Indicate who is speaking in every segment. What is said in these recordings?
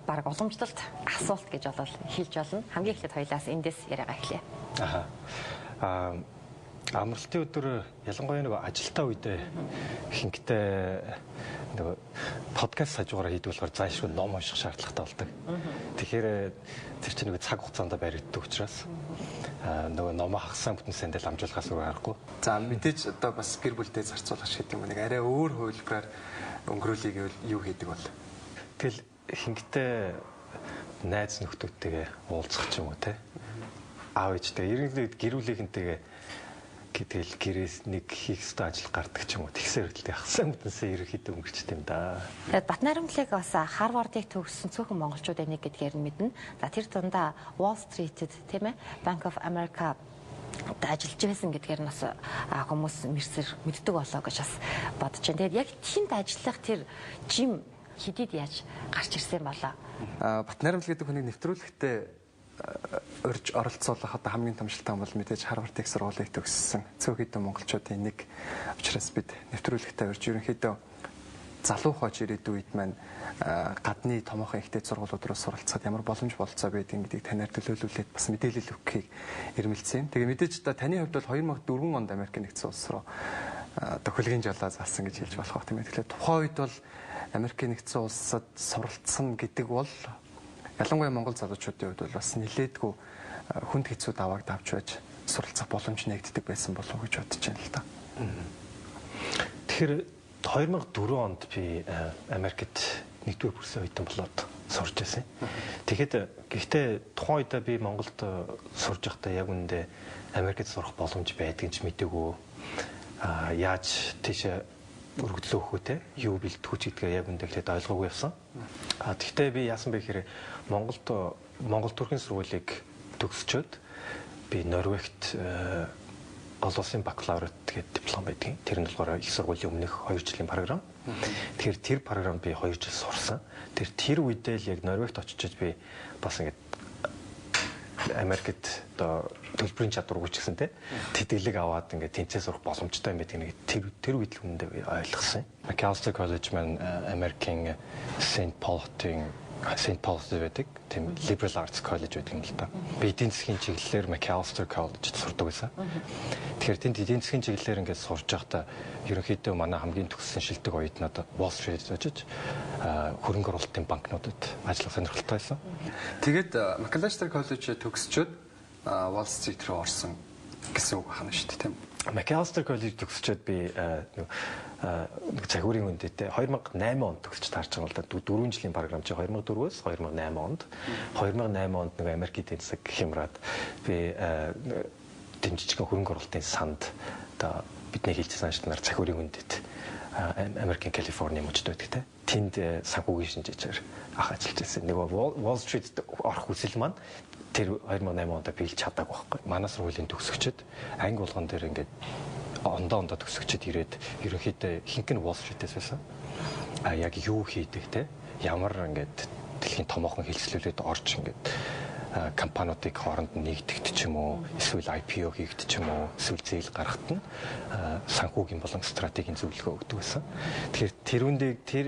Speaker 1: Бараг уламжлалт асуулт гэж болол хэлж болно. Хамгийн эхлээд хоёлаас эндээс яриагаа эхлэе.
Speaker 2: Аха. Аа амралтын өдөр ялангуяа нөгөө ажилтаа үедээ ихэнхдээ нөгөө подкаст хажуугаар хийдэг болохоор заашгүй ном унших шаардлагатай болдог. Тэгэхээр тэр чинь нөгөө цаг хугацаанд баригддаг учраас нөгөө номоо хагасаа бүтэн сайндаа ламжуулахаас өөр аргагүй.
Speaker 3: За мэдээж одоо бас гэр бүлдээ зарцуулах шиг юм нэг арай өөр хувилбараар өнгөрүүлэе гэвэл юу хийдэг бол?
Speaker 2: Тэгэл ихэнхдээ найз нөхдөдтэйгээ уулзах ч юм уу те. Аав ээжтэй ерөнхийдөө гэр бүлийнхэнтэйгээ тэгэл гэрээс нэг хийх ёстой ажил гардаг ч юм уу. Тэгсээр хөдөлтэй хасаа бүтэнсээ ерөнхийдөө өнгөрчт юм да.
Speaker 1: Тэгээд Батнайрамлыг бас Харвардыг төгссөн цөөхөн монголчуудын нэг гэдгээр нь мэднэ. За тэр дундаа Wall Street-д тийм ээ Bank of America ажиллаж байсан гэдгээр нь бас хүмүүс мэрсэр мэддэг болоо гэж бас бодож байна. Тэгээд яг тэнд ажиллах тэр жим хэдийд яаж гарч ирсэн болоо?
Speaker 3: Батнайрамл гэдэг хүнийг нэвтрүүлэхдээ урьж оролцоолох одоо хамгийн том шалтгаан бол мэдээж Харвард их сургуулийг төгссөн цөөх хэдэн монголчуудын нэг учраас бид нэвтрүүлэгтээ урьж ерөнхийдөө залуу хойч ирээдүйн үед маань гадны томоохон ихтэй сургуулиуд руу суралцахад ямар боломж болцоо байдгийг гэдгийг танаар төлөөлүүлээд бас мэдээлэл өгөхийг эрмэлзсэн юм. Тэгээ мэдээж одоо таны хувьд бол 2004 онд Америк нэгдсэн улс руу одоо хөлгийн жолоо заасан гэж хэлж болох байх тийм ээ. Тэгэхээр тухайн үед бол Америк нэгдсэн улсад суралцсан гэдэг бол ялангуяа монгол залуучуудын хувьд бол бас нэлээдгүй хүнд хэцүү давааг давж байж суралцах боломж нэгддэг байсан болов уу гэж бодож байна л да.
Speaker 2: Тэгэхээр 2004 онд би Америкт нэгдүгээр курсын оюутан болоод сурч байсан. Тэгэхэд гэхдээ тухайн үедээ би Монголд сурж байхдаа яг үүндээ Америкт сурах боломж байдгийг ч мэдээгүй. Яаж тийшээ өргөдлөө өгөх үү те юу бэлтгэв ч гэдгээ яг үүндээ хэлээд ойлгоогүй явсан. Тэгтээ би яасан бэ гэхээр Монголд Монгол төрхийн сургуулийг төгсчөөд би Норвегт гол улсын бакалаврат гэдэг диплом байдгийн. Тэр нь болохоор их сургуулийн өмнөх 2 жилийн програм. Тэгэхээр тэр програмд би 2 жил сурсан. Тэр үедээ л яг Норвегт очиж би бас ингээд Америкт одоо төлбөрийн чадваргүй ч гэсэн те тэтгэлэг аваад ингээд тэнцээ сурах боломжтой юм байдаг нэг тэр үед л хүндээ би ойлгосон. Macalester College маань Америкийн St. Paul хотын St. Paul's байдаг тийм liberal arts college байдаг юм л да. Би эдийн засгийн чиглэлээр Macalester College-д сурдаг байсан. Тэгэхээр тэнд эдийн засгийн чиглэлээр ингээд сурж байхдаа ерөнхийдөө манай хамгийн төгссөн шилдэг оюутнууд Wall Street очиж хөрөнгө оруулалтын банкнуудад ажиллах сонирхолтой байсан.
Speaker 3: Тэгээд Macalester College төгсчөөд Wall Street руу орсон гэсэн үг байна шүү дээ тийм.
Speaker 2: Macalester College төгсчөөд би нэг загварын үндэтэй 2008 онд төгсч таарч байгаа л да. 4 жилийн програм чи 2004-өөс 2008 онд. 2008 онд нэг Америк эдийн засаг хямраад би тэм жижигхэн хөрөнгө оруулалтын санд одоо бидний хэлжсэн ажилтнаар загварын үндэт Америкийн Калифорни мужид байдаг те. Тэнд санхүүгийн шинжээчээр ах ажиллаж байсан. Нөгөө Wall Street орох хүсэл маань тэр 2008 онд биелж чадаагүй байхгүй. Манай сургуулийн төгсөгчд анги болгон дээр ингээд ондоо төгсөгчд ирээд ерөнхийдөө ихэнх нь Wall Street-ээс байсан. А яг юу хийдэг те ямар ингээд дэлхийн томоохон хэлцлүүлээд орж ингээд компаниудыг хооронд нэгдэгт ч юм уу эсвэл IPO хийгдэх ч юм уу эсвэл зээл гаргахад нь санхүүгийн болон стратегийн зөвлөгөө өгдөг байсан. Тэгэхээр тэрүүндээ тэр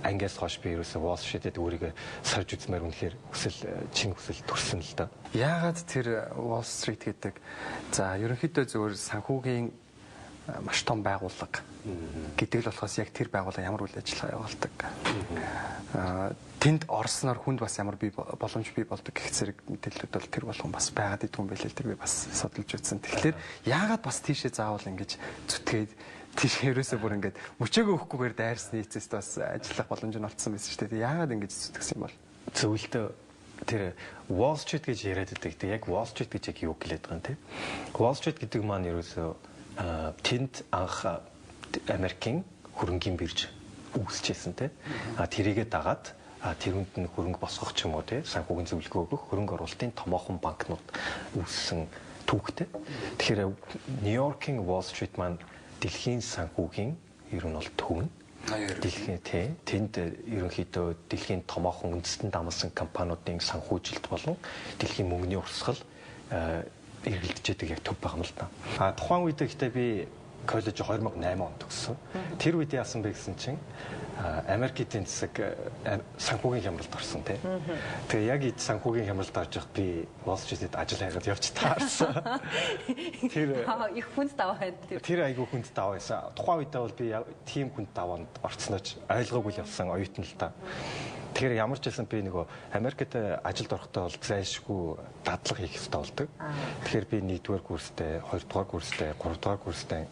Speaker 2: ангиас хойш би ерөөсөө Wall Street-д өөрийгөө сарж үзмээр үнэхээр хүсэл чин хүсэл төрсөн л да.
Speaker 3: Яагаад тэр Wall Street гэдэг за ерөнхийдөө зөвхөн санхүүгийн маш том байгууллага гэдэг л болохоос яг тэр байгууллага ямар үйл ажиллагаа явуулдаг. Тэнд орсноор хүнд бас ямар бий боломж бий болдог гэх зэрэг мэдээлэлүүд бол тэр болгон бас байгаад идэх юм байлээ л тэр би бас судалж үзсэн. Тэгэхээр яагаад бас тийшээ заавал ингэж зүтгээд тийш ерөөсөө бүр ингээд мөчөөгөө өгөхгүйгээр дайрсны эцэст бас ажиллах боломж нь олцсон байсан шүү дээ. Яагаад ингэж зүтгэсэн юм бол?
Speaker 2: Зөвлөлтөө тэр Wall Street гэж яриад байдаг. Тэг яг Wall Street гэж яг юу гэлээд байгаа юм те. Wall Street гэдэг маань ерөөсөө тэнд анх Америкийн хөрөнгийн бирж үүсчихсэн те. А тэрийгэ дагаад тэрүүнд нь хөрөнгө босгох ч юм уу те санхүүгийн зөвлөгөө өгөх хөрөнгө оруулалтын томоохон банкнууд үүссэн түүхтэй. Тэгэхээр Нью-Йоркийн Wall Street маань дэлхийн санхүүгийн ер нь бол төв нь. Дэлхийн тий тэнд ерөнхийдөө дэлхийн томоохон үндэстэн дамлсан компаниудын санхүүжилт болон дэлхийн мөнгөний урсгал эргэлдэж байдаг яг төв байгаа юм л да. А тухайн үед гэхдээ би Коллеж 2008 онд төгссөн. Тэр үед яасан бэ гэсэн чинь Америк эдийн засаг санхүүгийн хямралд орсон тий. Тэгээ яг эд санхүүгийн хямралд орж байхад би Wall Street-д ажил хайгаад явж таарсан.
Speaker 1: Тэр их хүнд даваа байд.
Speaker 2: Тэр айгүй хүнд даваа байсан. Тухайн үедээ бол би тийм хүнд даваанд орцснооч ойлгоогүй л явсан оюутан л та. Тэгэхээр ямар ч байсан би нөгөө Америкт ажилд орохдоо бол зайлшгүй дадлага хийх ёстой болдог. Тэгэхээр би 1-р курстэй, 2-р курстэй, 3-р курстэй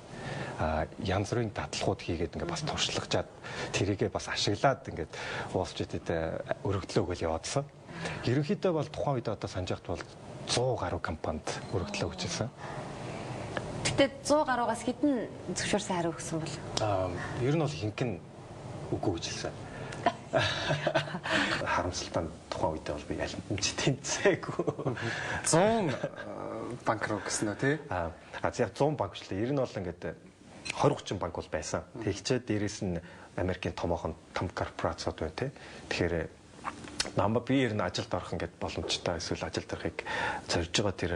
Speaker 2: янз бүрийн дадлагууд хийгээд ингээд бас туршлагажаад тэрийгээ бас ашиглаад ингээд Wall Street-д өргөдлөө өгөл яваадсан. Ерөнхийдөө бол тухайн үед одоо санаж байхад бол 100 гаруй компанид өргөдлөө өгч ирсэн.
Speaker 1: Гэтэ 100 гаруйгаас хэдэн зөвшөөрсөн хариу өгсөн бол?
Speaker 2: Ер нь бол ихэнх нь үгүй гэж хэлсэн. Харамсалтай нь тухайн үедээ бол би аль нь ч тэмцээгүй.
Speaker 3: 100 банк руу гэсэн үү тий?
Speaker 2: Аа яг 100 банк шүү дээ. Ер нь бол ингээд 20 30 банк бол байсан. Тэгчээ дээрээс нь Америкийн томоохон том корпорациуд байна тий. Тэгэхээр намайг би ер нь ажилд орох ингээд боломжтой эсвэл ажилд орохыг зорж байгаа тэр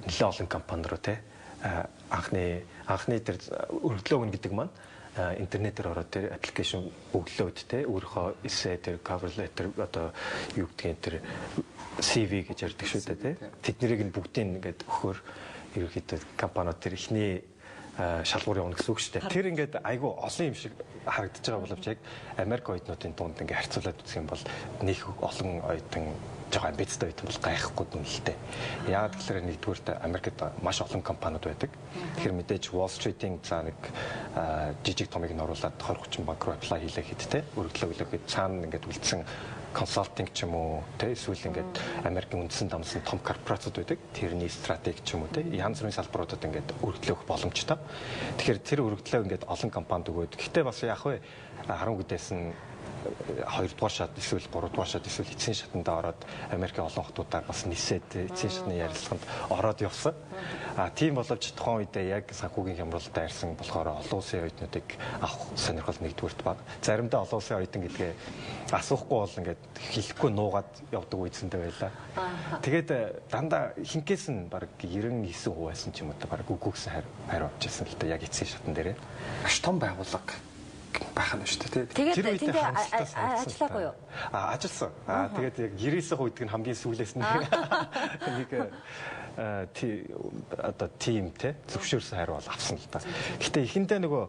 Speaker 2: нэлээд олон компани руу тий анхны тэр өргөдлөө өгнө гэдэг маань интернетээр ороод тэр аппликейшн өглөөд те өөрийнхөө эссе тэр cover letter одоо юу гэдгийг тэр CV гэж ярьдаг шүү дээ те тэднийг нь бүгдийг ингээд өгөхөөр ерөнхийдөө компаниуд тэр эхний шалгуур явна гэсэн үг шүү дээ. Тэр ингээд айгүй олон юм шиг харагдаж байгаа боловч яг Америк оюутнуудын дунд ингээд харьцуулаад үзэх юм бол нэг олон оюутан жоохон амбицтай оюутан бол гайхгүй дүнэлтэй. Яагаад гэхээр нэгдүгээрт Америкт маш олон компаниуд байдаг. Тэгэхээр мэдээж Wall Street-ийн за нэг жижиг томыг нь оруулаад 20 30 банк руу apply хийлээ хэд те өргөдлөө өглөөхөд цаана ингээд үлдсэн консалтинг ч юм уу те эсвэл ингээд Америкийн үндсэн дамсан том корпорациуд байдаг. Тэрний стратеги ч юм уу те янз бүрийн салбаруудад ингээд өргөдлөө өгөх боломжтой. Тэгэхээр тэр өргөдлөө ингээд олон компанид өгөөд гэхдээ бас яах вэ? 10 гэдээс нь 2 дугаар шат эсвэл 3 дугаар шат эсвэл эцсийн шатандаа ороод Америкийн олон хотуудаар бас нисээд эцсийн шатны ярилцлаганд ороод явсан. А тийм боловч тухайн үедээ яг санхүүгийн хямралд дайрсан болохоор олон улсын оюутнуудыг авах сонирхол нэгдүгüрт бага. Заримдаа олон улсын оюутан гэдгээ асуухгүй бол ингээд хэлэхгүй нуугаад явдаг үеэсэндээ байлаа. Тэгээд дандаа хинкээс нь баг 99% байсан ч юм уу та баг үгүй гэсэн хариу авч ирсэн л та яг эцсийн шатан дээрээ.
Speaker 3: Маш том байгууллага байх нь шүү дээ.
Speaker 1: Тэгээд тэндээ ажиллаагүй юу?
Speaker 2: А ажилласан. А тэгээд яг 99% гэдэг нь хамгийн сүүлээс нэг одоо тим те зөвшөөрсөн хариу бол авсан л та. Гэтэ эхэндээ нөгөө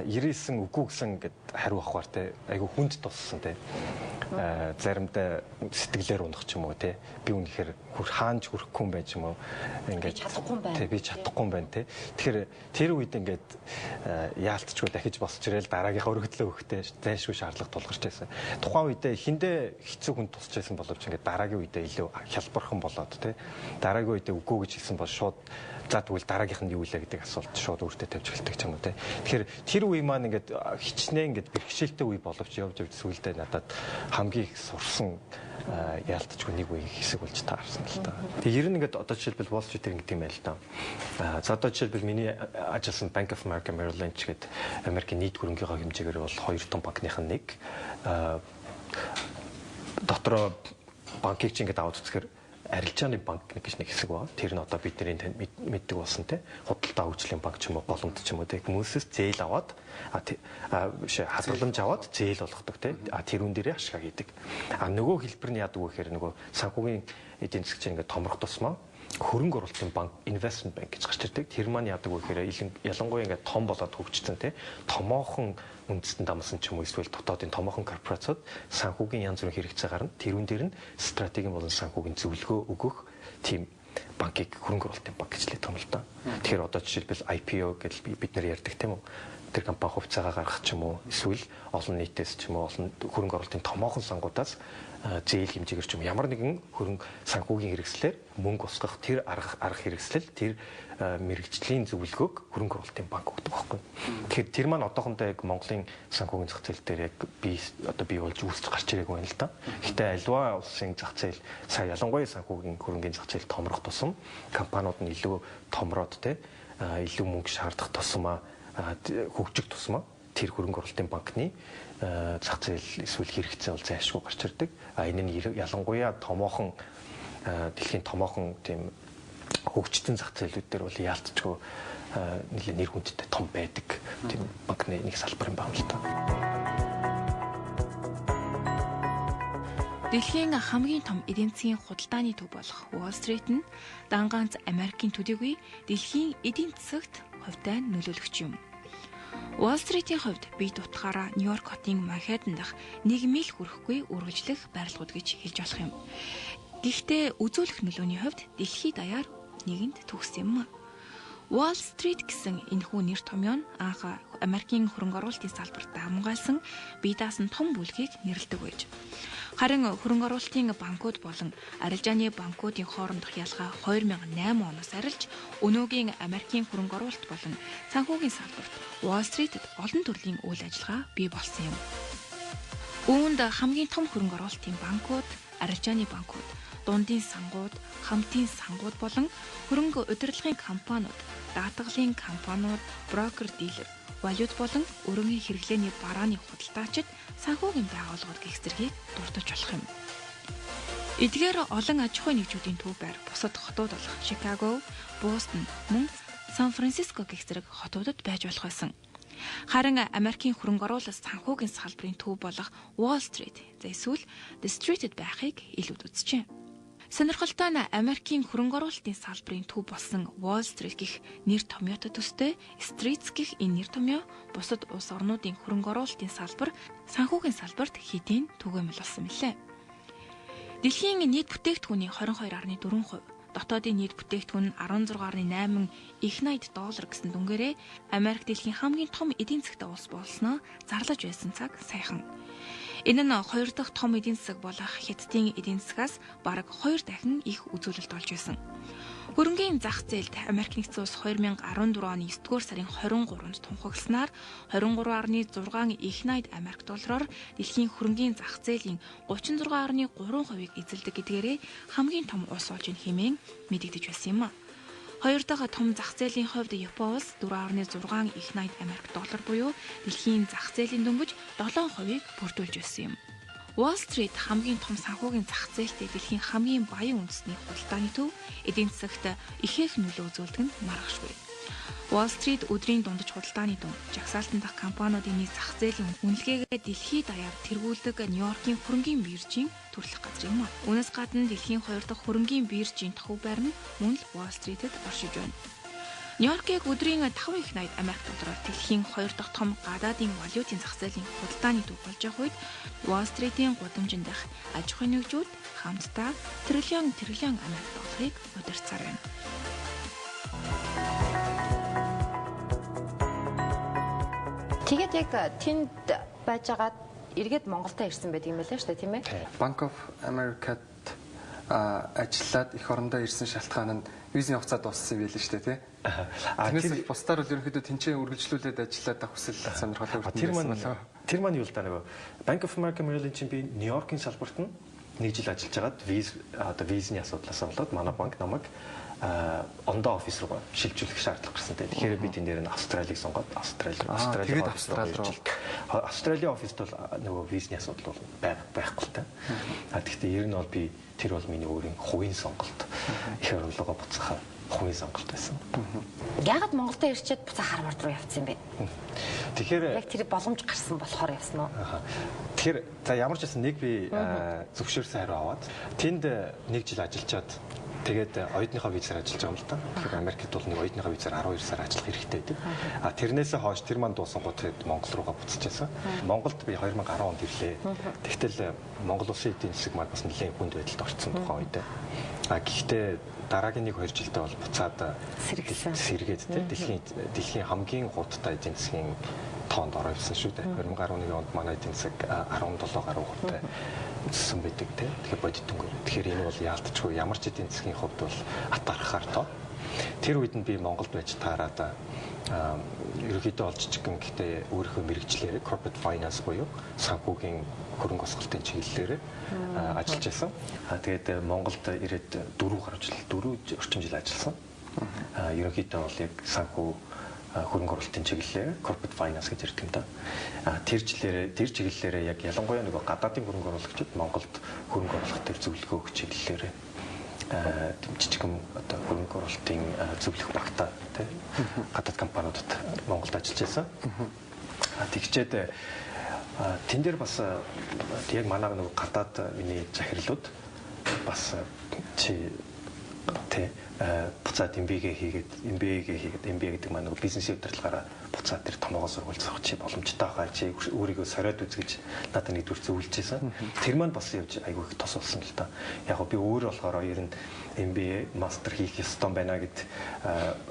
Speaker 2: 99 үгүй гэсэн гэд хариу авахар те айгу хүнд туссан те. Заримдаа сэтгэлээр унах ч юм уу те. Би үнэхээр хаанч хүрэхгүй юм байна ч юм уу.
Speaker 1: Ингээд чадахгүй юм байна.
Speaker 2: Те би чадахгүй юм байна те. Тэгэхээр тэр үед ингээд яалтчгүй дахиж босч ирэл дараагийнхаа өргөдлөө өгөхтэй зайлшгүй шаардлага тулгарч байсан. Тухайн үедээ эхэндээ хэцүү хүн тусч байсан боловч ингээд дараагийн үедээ илүү хялбархан болоод те. Дараагийн үедээ үгүй гэж хэлсэн бол шууд за тэгвэл дараагийнх нь юу вэ гэдэг асуулт шууд өөртөө тавьж эхэлдэг ч юм уу те. Тэгэхээр тэр үе маань ингээд хичнээн ингээд бэрхшээлтэй үе боловч явж явж сүүлдээ надад хамгийн их сурсан яалтчгүй нэг үе хэсэг болж таарсан л та. Тэгээ ер нь ингээд одоо жишээлбэл Wall Street гэдэг юм байл та. За одоо жишээлбэл миний ажилласан Bank of America Merrill Lynch гэдэг Америкийн нийт хөрөнгийнхөө хэмжээгээр бол хоёр том банкных нь нэг. Дотроо банкыг чи ингээд аваад үзэхээр арилжааны банк гэж нэг хэсэг байна. Тэр нь одоо бидний мэддэг болсон те. Худалдаа хөгжлийн банк ч юм уу, боломж ч юм уу те. Хүмүүсээс зээл аваад хадгаламж аваад зээл болгодог те. А тэрүүн дээрээ ашгаа хийдэг. А нөгөө хэлбэр нь яадаг вэ гэхээр нөгөө санхүүгийн эдийн засаг чинь ингээд томрох тусмаа хөрөнгө оруулалтын банк investment bank гэж гарч ирдэг. Тэр маань яадаг вэ гэхээр ялангуяа ингээд том болоод хөгжсөн те. Томоохон үндэстэн дамсан ч юм уу эсвэл дотоодын томоохон корпорациуд санхүүгийн янз бүрийн хэрэгцээ гарна. Тэрүүн дээр нь стратегийн болон санхүүгийн зөвлөгөө өгөх тийм банкыг хөрөнгө оруулалтын банк гэж хэлдэг юм л да. Тэгэхээр одоо жишээлбэл IPO гэж бид нэр ярьдаг тийм үү? Тэр компани хувьцаагаа гаргах ч юм уу эсвэл олон нийтээс ч юм уу олон хөрөнгө оруулалтын томоохон сангуудаас зээл хэмжээгээр ч юм ямар нэгэн хөрөнгө санхүүгийн хэрэгслээр мөнгө устгах тэр арга хэрэгслэл тэр мэрэгжлийн зөвлөгөөг хөрөнгө оруулалтын банк өгдөг байхгүй. Тэгэхээр тэр маань одоохондоо яг Монголын санхүүгийн зах зээл дээр яг би одоо бий болж үүсч гарч ирээгүй байна л да. Гэхдээ альва улсын зах зээл сая ялангуяа санхүүгийн хөрөнгийн зах зээл томрох тусам компаниуд нь илүү томроод те илүү мөнгө шаардах тусмаа хөгжих тусмаа тэр хөрөнгө оруулалтын банкны зах зээл эсвэл хэрэгцээ бол зайлшгүй гарч ирдэг. А энэ нь ялангуяа томоохон дэлхийн томоохон тийм хөгжтөн зах зээлүүд дээр бол яалтчгүй нэлээд нэр хүндтэй том байдаг тийм банкны нэг салбар юм байна л та.
Speaker 4: Дэлхийн хамгийн том эдийн засгийн худалдааны төв болох Wall Street нь дан ганц Америкийн төдийгүй дэлхийн эдийн засагт хувьтай нөлөөлөгч юм. Wall Street-ийн хувьд бие дутгаараа Нью-Йорк хотын Манхэттен дахь 1 миль хүрэхгүй үргэлжлэх барилгууд гэж хэлж болох юм. Гэхдээ үзүүлэх нөлөөний хувьд дэлхийд даяар нэгэнд төгс юм. Wall Street гэсэн энэхүү нэр томьёо нь анх Америкийн хөрөнгө оруулалтын салбарт давамгайлсан бие даасан том бүлгийг нэрлэдэг байж. Харин хөрөнгө оруулалтын банкуд болон арилжааны банкуудын хоорондох ялгаа 2008 оноос арилж өнөөгийн Америкийн хөрөнгө оруулалт болон санхүүгийн салбарт Wall Street-д олон төрлийн үйл ажиллагаа бий болсон юм. Үүнд хамгийн том хөрөнгө оруулалтын банкуд, арилжааны банкуд, дундын сангууд, хамтын сангууд болон хөрөнгө удирдлагын компаниуд, даатгалын компаниуд, брокер дилер, валют болон өрөөний хэрэглээний барааны худалдаачид, санхүүгийн байгууллагууд гэх зэргийг дурдж болох юм. Эдгээр олон аж ахуйн нэгжүүдийн төв байр бусад хотууд болох Чикаго, Бостон, мөн Сан Франциско гэх зэрэг хотуудад байж болох байсан. Харин Америкийн хөрөнгө оруулалт санхүүгийн салбарын төв болох Wall Street, за эсвэл The Street-д байхыг илүүд үзжээ. Сонирхолтой нь Америкийн хөрөнгө оруулалтын салбарын төв болсон Wall Street гэх нэр томьёотой төстэй Streets гэх энэ нэр томьёо бусад улс орнуудын хөрөнгө оруулалтын салбар, санхүүгийн салбарт хэдийн түгээмэл болсон мэлээ. Дэлхийн нийт бүтээгдэхүүний 22.4%, дотоодын нийт бүтээгдэхүүн нь 16.8 их 80 доллар гэсэн дүнгээрээ Америк дэлхийн хамгийн том эдийн засгтай улс болсноо зарлаж байсан цаг саяхан. Энэ нь хоёр дахь том эдийн засаг болох Хятадын эдийн засгаас бараг 2 дахин их үзүүлэлт олж байсан. Хөрөнгийн зах зээлд Америк нэгдсэн улс 2014 оны 9-р сарын 23-нд тунхагласнаар 23.6 их 80 Америк доллараар дэлхийн хөрөнгийн зах зээлийн 36.3%-ийг эзэлдэг гэдгээрээ хамгийн том улс болж ийн хэмээн мэдэгдэж байсан юм. Хоёр дахь том зах зээлийн хувьд Япон улс 4.6 их 80 Америк доллар буюу дэлхийн зах зээлийн дөнгөж 7%-ийг бүрдүүлж байсан юм. Wall Street хамгийн том санхүүгийн зах зээлтэй дэлхийн хамгийн баян үндэсний худалдааны төв эдийн засагт ихээх нөлөө үзүүлдэг нь маргашгүй. Wall Street өдрийн дундаж худалдааны дүн, жагсаалтан дахь компаниудын нийт зах зээлийн үнэлгээгээ дэлхийд даяар тэргүүлдэг Нью-Йоркийн хөрөнгийн биржийн төрлөх газар юм. Үүнээс гадна дэлхийн хоёр дахь хөрөнгийн биржийн төв байр нь мөн л Wall Street-д оршиж байна. Нью-Йоркийг өдрийн 5 их 80 Америк доллараар дэлхийн хоёр дахь том гадаадын валютын зах зээлийн худалдааны төв болж явах үед Wall Street-ийн гудамжинд дах аж ахуйн нэгжүүд хамтдаа триллион триллион Америк долларыг удирцаар байна.
Speaker 1: Тэгээд яг тэнд байжгаад эргээд Монголдо ирсэн байдаг юм байлаа шүү дээ, тийм ээ?
Speaker 3: Bank of America-д ажиллаад эх орондоо ирсэн шалтгаан нь визийн хугацаа дууссан юм байл шүү дээ, тий? Тэрнээс бусдаар бол ерөнхийдөө тэнцээ үргэлжлүүлээд ажиллаад авах хүсэл сонирхолтой
Speaker 2: өртөн байсан болов. Тэр маань юу л да нөгөө Bank of America Merrill Lynch-ийн би Нью-Йоркийн салбарт нь нэг жил ажиллаж байгаад виз одоо визний асуудлаас болоод манай банк намайг ондоо офис руу шилжүүлэх шаардлага гарсан те. Тэгэхээр би тэн дээр нь Австралийг сонгоод Австрали руу. Австралийн офист бол нөгөө визний асуудал бол байхгүй л та. А тэгвэл ер нь бол би тэр бол миний өөрийн хувийн сонголт. Их орлогоо буцаахаар хувийн сонголт байсан.
Speaker 1: Яагаад Монголдо ирчээд буцаа Харвард руу явцсан юм бэ?
Speaker 2: Тэгэхээр
Speaker 1: яг тэр боломж гарсан болохоор явсан уу?
Speaker 2: Тэгэхээр за ямар ч байсан нэг би зөвшөөрсөн хариу аваад тэнд нэг жил ажиллачаад тэгээд оюутныхаа визээр ажиллаж байгаа юм л та. Тэгэхээр Америкт бол нэг оюутныхаа визээр 12 сар ажиллах хэрэгтэй байдаг. А тэрнээсээ хойш тэр маань дуусан гот тэгээд Монгол руугаа буцчихсан. Монголд би 2010 онд ирлээ. Тэгтэл Монгол улсын эдийн засаг маань бас нэлээд хүнд байдалд орсон тухайн үед. А гэхдээ дараагийн 1-2 жилдээ бол буцаад сэргээд те дэлхийн хамгийн хурдтай эдийн засгийн тоонд ороо явсан шүү дээ. 2011 онд манай эдийн засаг 17 гаруй хувьтай өссөн байдаг те. Тэгэхээр бодит дүнгээр. Тэгэхээр энэ бол яалтчгүй ямар ч эдийн засгийн хувьд бол атархахаар тоо. Тэр үед нь би Монголд байж таарад ерөнхийдөө бол жижигхэн гэхдээ өөрийнхөө мэрэгчлэрээ corporate finance буюу санхүүгийн хөрөнгө босголтын чиглэлээр ажиллаж байсан. Тэгээд Монголд ирээд 4 гаруй жил 4 орчим жил ажилласан. Ерөнхийдөө бол яг санхүү хөрөнгө оруулалтын чиглэлээр corporate finance гэж ярьдаг юм да. Тэр жилээрээ тэр чиглэлээрээ яг ялангуяа нөгөө гадаадын хөрөнгө оруулагчид Монголд хөрөнгө оруулах төр зөвлөгөө өгөх чиглэлээрээ тийм жижигхэн одоо хөрөнгө оруулалтын зөвлөх багтаа тий гадаад компаниудад Монголд ажиллаж байсан. Тэгчээд тэн дээр бас яг манай нөгөө гадаад миний захирлууд бас чи тий буцаад MBA-гээ хийгээд MBA-гээ хийгээд MBA гэдэг маань нөгөө бизнесийн удирдлагаараа буцаад тэр томоогоо сургууль сурах чи боломжтой байгаа, чи өөрийгөө сориод үз гэж надад нэгдүгээр зөвлөж байсан. Тэр маань бас явж айгүй их тус болсон л да. Яг би өөр болохоор ер нь MBA мастер хийх ёстой байна гэд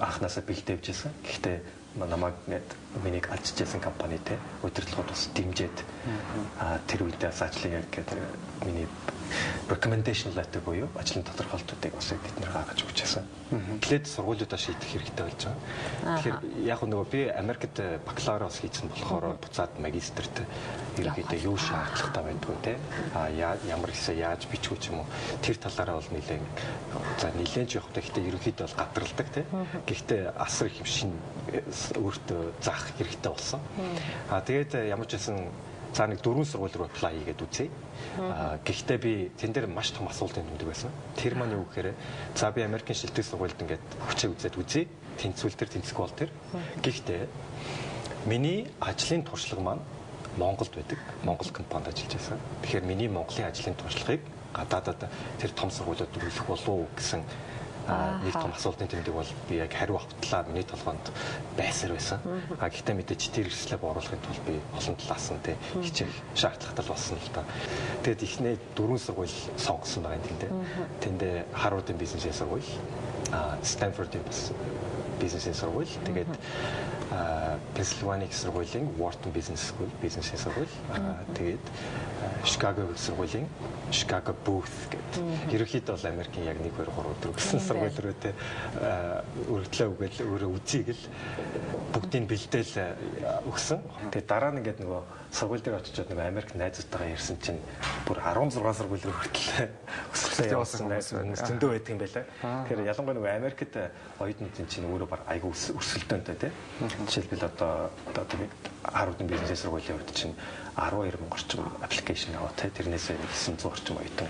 Speaker 2: анханасаа бэлдээвж байсан. Гэхдээ намайг ингээд миний ажиллаж байсан компани те удирдлагууд бас дэмжиж тэр үедээ бас ажлын яг гэдэг миний recommendation letter буюу ажлын тодорхойлолтуудыг бас бид нэр гаргаж өгч байсан. Эхлээд сургуулиудаа шийдэх хэрэгтэй болж байгаа. Тэгэхээр яг нөгөө би Америкт бакалавр бас хийсэн болохоор буцаад магистрт ерөнхийдөө юу шаардлагатай байдгүй те. А ямар хэсээ яаж бичих үү ч юм уу тэр талаараа бол нэлээд за нэлээд ч явах. Гэхдээ ерөнхийдөө бол гадралдаг те. Гэхдээ асар их юм шин өөртөө заах хэрэгтэй болсон. А тэгээд ямар ч байсан за нэг 4 сургууль руу apply хийгээд үзье. Гэхдээ би тэн дээр маш том асуултын тэмдэг байсан. Тэр маань юу гэхээр за би Америкийн шилдэг сургуульд ингээд хүчээ үзээд үзье. Тэнцвэл тэр тэнцэхгүй бол тэр. Гэхдээ миний ажлын туршлага маань Монголд байдаг. Монгол компанид ажиллаж байсан. Тэгэхээр миний Монголын ажлын туршлагыг гадаадад тэр том сургуулиуд дөрвөлөх болов уу гэсэн нэг том асуултын тэмдэг бол би яг хариу автлаа миний толгоонд байсаар байсан. А гэхдээ мэдээж тэр эрсдлээ бооруулахын тулд би олон талаас нь тэ хичээх шаардлагатай болсон л та. Тэгээд эхнээ 4 сургууль сонгосон байгаа юм тэндээ. Тэндээ Harvard-ын бизнесийн сургууль, Stanford-ын бас бизнесийн сургууль, тэгээд Pennsylvania сургуулийн Wharton Business School бизнесийн сургууль, тэгээд Chicago сургуулийн Chicago Booth гэдэг. Ерөнхийдөө бол Америкийн яг 1 2 3 4 гэсэн сургууль руу те өргөдлөө үгээл өөрөө үзье гэл бүгдийг бэлдээл өгсөн. Тэгээд дараа нь ингээд нөгөө сургууль дээр очичоод нөгөө Америк найзуудтайгаа ярьсан чинь бүр 16 сургууль руу хүртэл өсөлтөө явуулсан найз хүмүүс зөндөө байдаг юм байлаа. Тэгэхээр ялангуяа нөгөө Америкт оюутнуудын чинь өөрөө баг айгүй өрсөлдөөнтэй те. Жишээлбэл одоо Harvard-ын бизнесийн сургуулийн хувьд чинь 12 мянга орчим application аваа те. Тэрнээс 900 орчим оюутан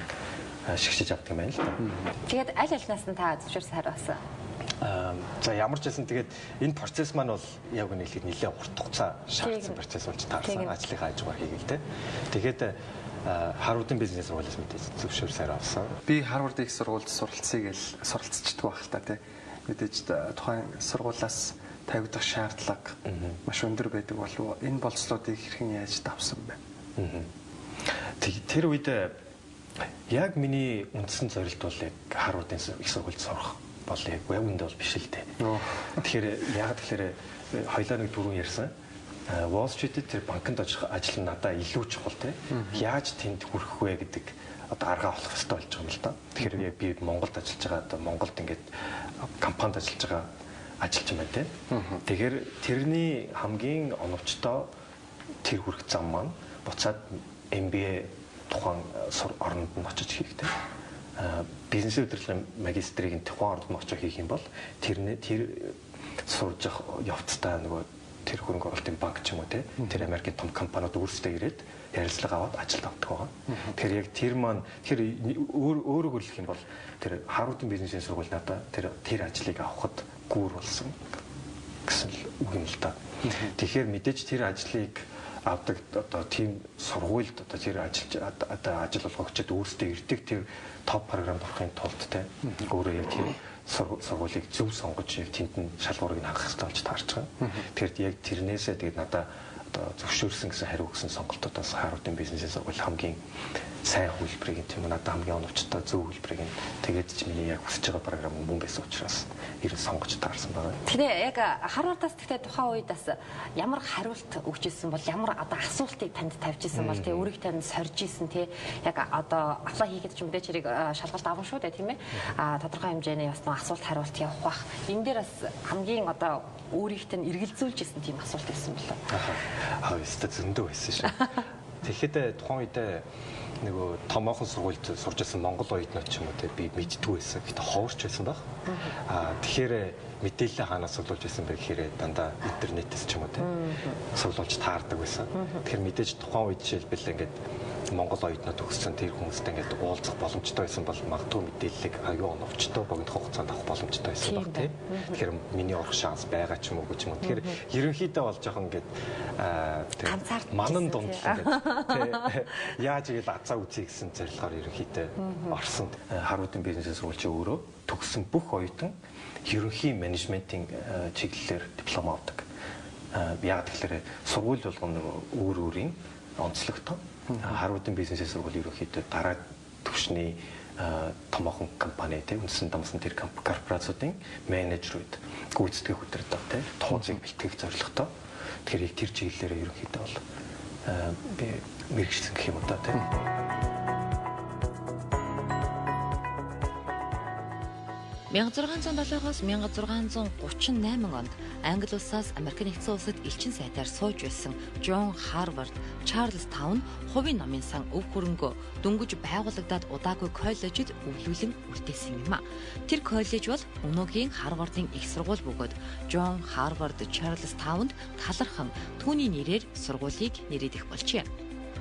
Speaker 2: шигшиж авдаг юм байна л да.
Speaker 1: Тэгээд аль альнаас нь та зөвшөөрсөн хариу авсан?
Speaker 2: За ямар ч байсан тэгээд энэ процесс маань бол яг нэг хэлэхэд нэлээд урт хугацаа шаардсан процесс болж таарсан. Ажлынхаа хажуугаар хийгээл те. Тэгээд Harvard-ын бизнес сургуулиас мэдээж зөвшөөрсөөр авсан.
Speaker 3: Би Harvard их сургуульд суралцъя гэж суралцчихдаг байх л та тий. Мэдээж тухайн сургуулиас тавигдах шаардлага маш өндөр байдаг болов энэ болцлоодыг хэрхэн яаж давсан бэ?
Speaker 2: Тэр үед яг миний үндсэн зорилт бол яг Harvard-ын их сургуульд сурах бол яг үндэ бол биш л дээ. Тэгэхээр яг тэгэхээр хоёлаа нэг түрүүн ярьсан Wall Street-д тэр банкнд очих ажил нь надад илүү чухал те. Яаж тэнд хүрэх вэ гэдэг одоо арга олох хэрэгтэй болж байгаа юм л да. Тэгэхээр яг би Монголд ажиллаж байгаа одоо Монголд ингээд компанид ажиллаж байгаа ажилч юм байна те. Тэгэхээр тэрний хамгийн оновчтой тэр хүрэх зам маань буцаад MBA тухайн оронд нь очиж хийх те. Бизнесийн удирдлагын магистрийг нь тухайн оронд нь очиж хийх юм бол тэрний тэр сурж явах явцдаа нөгөө тэр хөрөнгө оруулалтын банк ч юм уу те тэр Америкийн том компаниуд өөрсдөө ирээд ярилцлага аваад ажилд авдаг байгаа. Тэгэхээр яг тэр маань тэр өөрөөр хэлэх юм бол тэр Harvard-ын бизнесийн сургууль надад тэр ажлыг авахд гүүр болсон гэсэн л үг юм л да. Тэгэхээр мэдээж тэр ажлыг авдаг одоо тийм сургуульд одоо тэр ажиллаж одоо ажил олгогчид өөрсдөө ирдэг тэр топ програмд орохын тулд те өөрөө яг тэр сургуулийг зөв сонгож яг тэнд нь шалгуурыг нь хангах хэрэгтэй болж таарч байгаа. Тэгэхээр яг тэрнээсээ тэгээд надаа одоо зөвшөөрсөн гэсэн хариу өгсөн сонголтуудаас Harvard-ын бизнесийн сургууль хамгийн сайн хөлбөрийг тийм үү надад хамгийн оновчтой зөв хөлбөрийг нь тэгээд ч миний яг хүсэж байгаа програм мөн байсан учраас ер нь сонгож таарсан байгаа.
Speaker 1: Тэгэхээр яг Harvard-аас тэгтээ тухайн үед бас ямар хариулт өгч ирсэн бол ямар одоо асуултыг танд тавьж ирсэн бол тий өөрийг танд сорж ирсэн тий яг одоо apply хийхэд ч мэдээж хэрэг шалгалт авна шүү дээ тийм ээ. А тодорхой хэмжээний бас нэг асуулт хариулт явах бах. Энэ дээр бас хамгийн одоо өөрийг тань эргэлзүүлж ирсэн тийм асуулт байсан болоо.
Speaker 2: Аа өстө зөндөө байсан шүү. Тэгэхэд тухайн үедээ нөгөө томоохон сургуульд сурж байсан монгол оюутнууд ч юм уу те би мэддэггүй байсан. Гэтэ ховорч байсан баг. Аа тэгэхээр мэдээлэл хаанаас цуглуулж байсан бэ гэхээр дандаа интернетээс ч юм уу те цуглуулж таардаг байсан. Тэгэхээр мэдээж тухайн үед жишээлбэл ингээд Монгол оюутнууд төгссөн тэр хүмүүстэй ингээд уулзах боломжтой байсан бол магадгүй мэдээллийг аюу оновчтой богино хугацаанд авах боломжтой байсан баг тий. Тэгэхээр миний орох шанс байгаа ч юм уу гэж юм. Тэгэхээр ерөнхийдөө бол жоохон ингээд манан дунд ингээд тий яаж игээл азаа үзье гэсэн зорилгоор ерөнхийдөө орсон. Харвардын бизнесийн сургууль чи өөрөө төгссөн бүх оюутан ерөнхий менежментийн чиглэлээр диплом авдаг. Яг тэгэхээр сургууль болгоно нөгөө өөр өөрийн онцлогтой. Харвардын бизнесийн сургууль ерөнхийдөө дараа түвшний томоохон компани тий үндсэн дамсан тэр корпорациудын менежерүүд гүйцэтгэх удирдлага тий тооцыг бэлтгэх зорилготой. Тэгэхээр яг тэр чиглэлээр ерөнхийдөө бол би мэргэжсэн гэх юм уу да тий.
Speaker 1: 1607-оос 1638 онд Англи улсаас Америк нэгдсэн улсад элчин сайтаар сууж байсан Джон Харвард Чарльз Таун хувийн номын сан өв хөрөнгөө дөнгөж байгуулагдаад удаагүй коллежид өвлүүлэн үлдээсэн юм а. Тэр коллеж бол өнөөгийн Харвардын их сургууль бөгөөд Джон Харвард Чарльз Таунд талархан түүний нэрээр сургуулийг нэрийдэх болжээ.